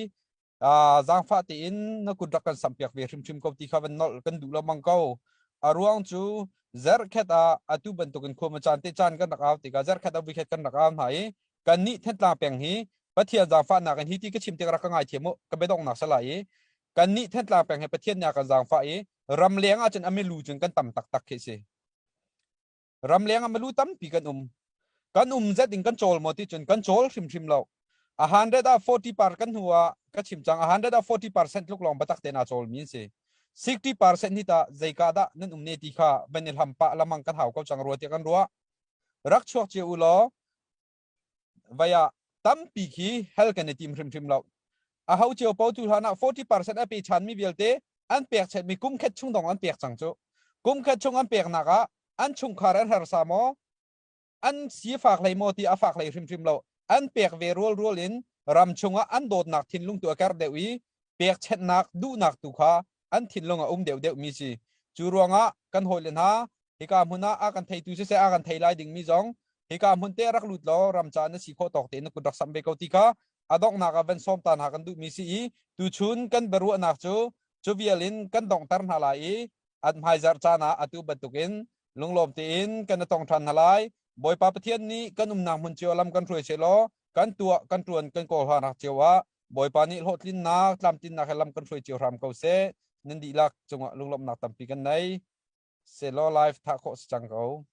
zaangfah tein na kut rak kan sampiak ve hrimhrim ko ti kha van nolh kan duh lengmang ko. A ruang cu zarhkhat ah atu bantukin khua caan te caan kan rak au tikah zarhkhat ah vuikhat kan rak au hna i kannih Thantlang peng hi Pathian zaangfahnak in hi ti ka chim tik rak ka ngaithiam u ka biadonghnak sala i kannih Thantlang peng hi Pathian nih a kan zaangfah i ramleng ahcun a milu cun kan tam taktak khi si. Ramleng ah malu tampi kan um. Kan um zet in kan cawl maw ti cun kan cawl hrimhrim lo. A 140 par kan hnu ah ka chim cang a 140% tluk lawng batak te na cawl mi an si. 60% hi ta zeika dah nan um ne ti kha van i hlam pah lamang kan hau ko cang rua tiah kan ruah. Rak chuak cio u law vai ah tampi khi hel kan i tim hrimhrim lo. A ho cio po tu hlan ah 40% a pe chan mi vialte an pek chet mi kum khat chung dong an pek cang cu. Kum khat chung an pek nak ah an chungkhar an harsa maw an si fak hlei maw ti a fak hlei hrimhrim lo. An pek ve rual rual in ram chungah an dawtnak thinlung tu a ker deuh i pekchenhnak duhnak tu kha an thinlung a um deuhdeuh mi si. Cu ruangah kan hawile hna hika hmun ah a kan theitu siseh a kan thei lai dingmi zong hika hmun te rak lut law ram ca na si khawh tawk tein na kut rak samh ve ko ti kha a donghnak ah van sawm ta hna kan duhmi si i tuchun kan biaruahnak cu cu vial in kan donghter hna lai i at hmaizarh caan ah atu bantukin lunglawm tein kan i tong ṭhan hna lai. Bawipa Pathian nih kan umnak hmun cio lam kan hruai seh law. Kan tuah kan ṭuan kan kawl hna cio ah Bawipa nih hlawhtlinnak tlamtlinnak he lam kan hruai cio hram ko seh. Nan dihlak cungah lunglawmhnak tampi kan nei. Selaw live thah khawh si cang ko.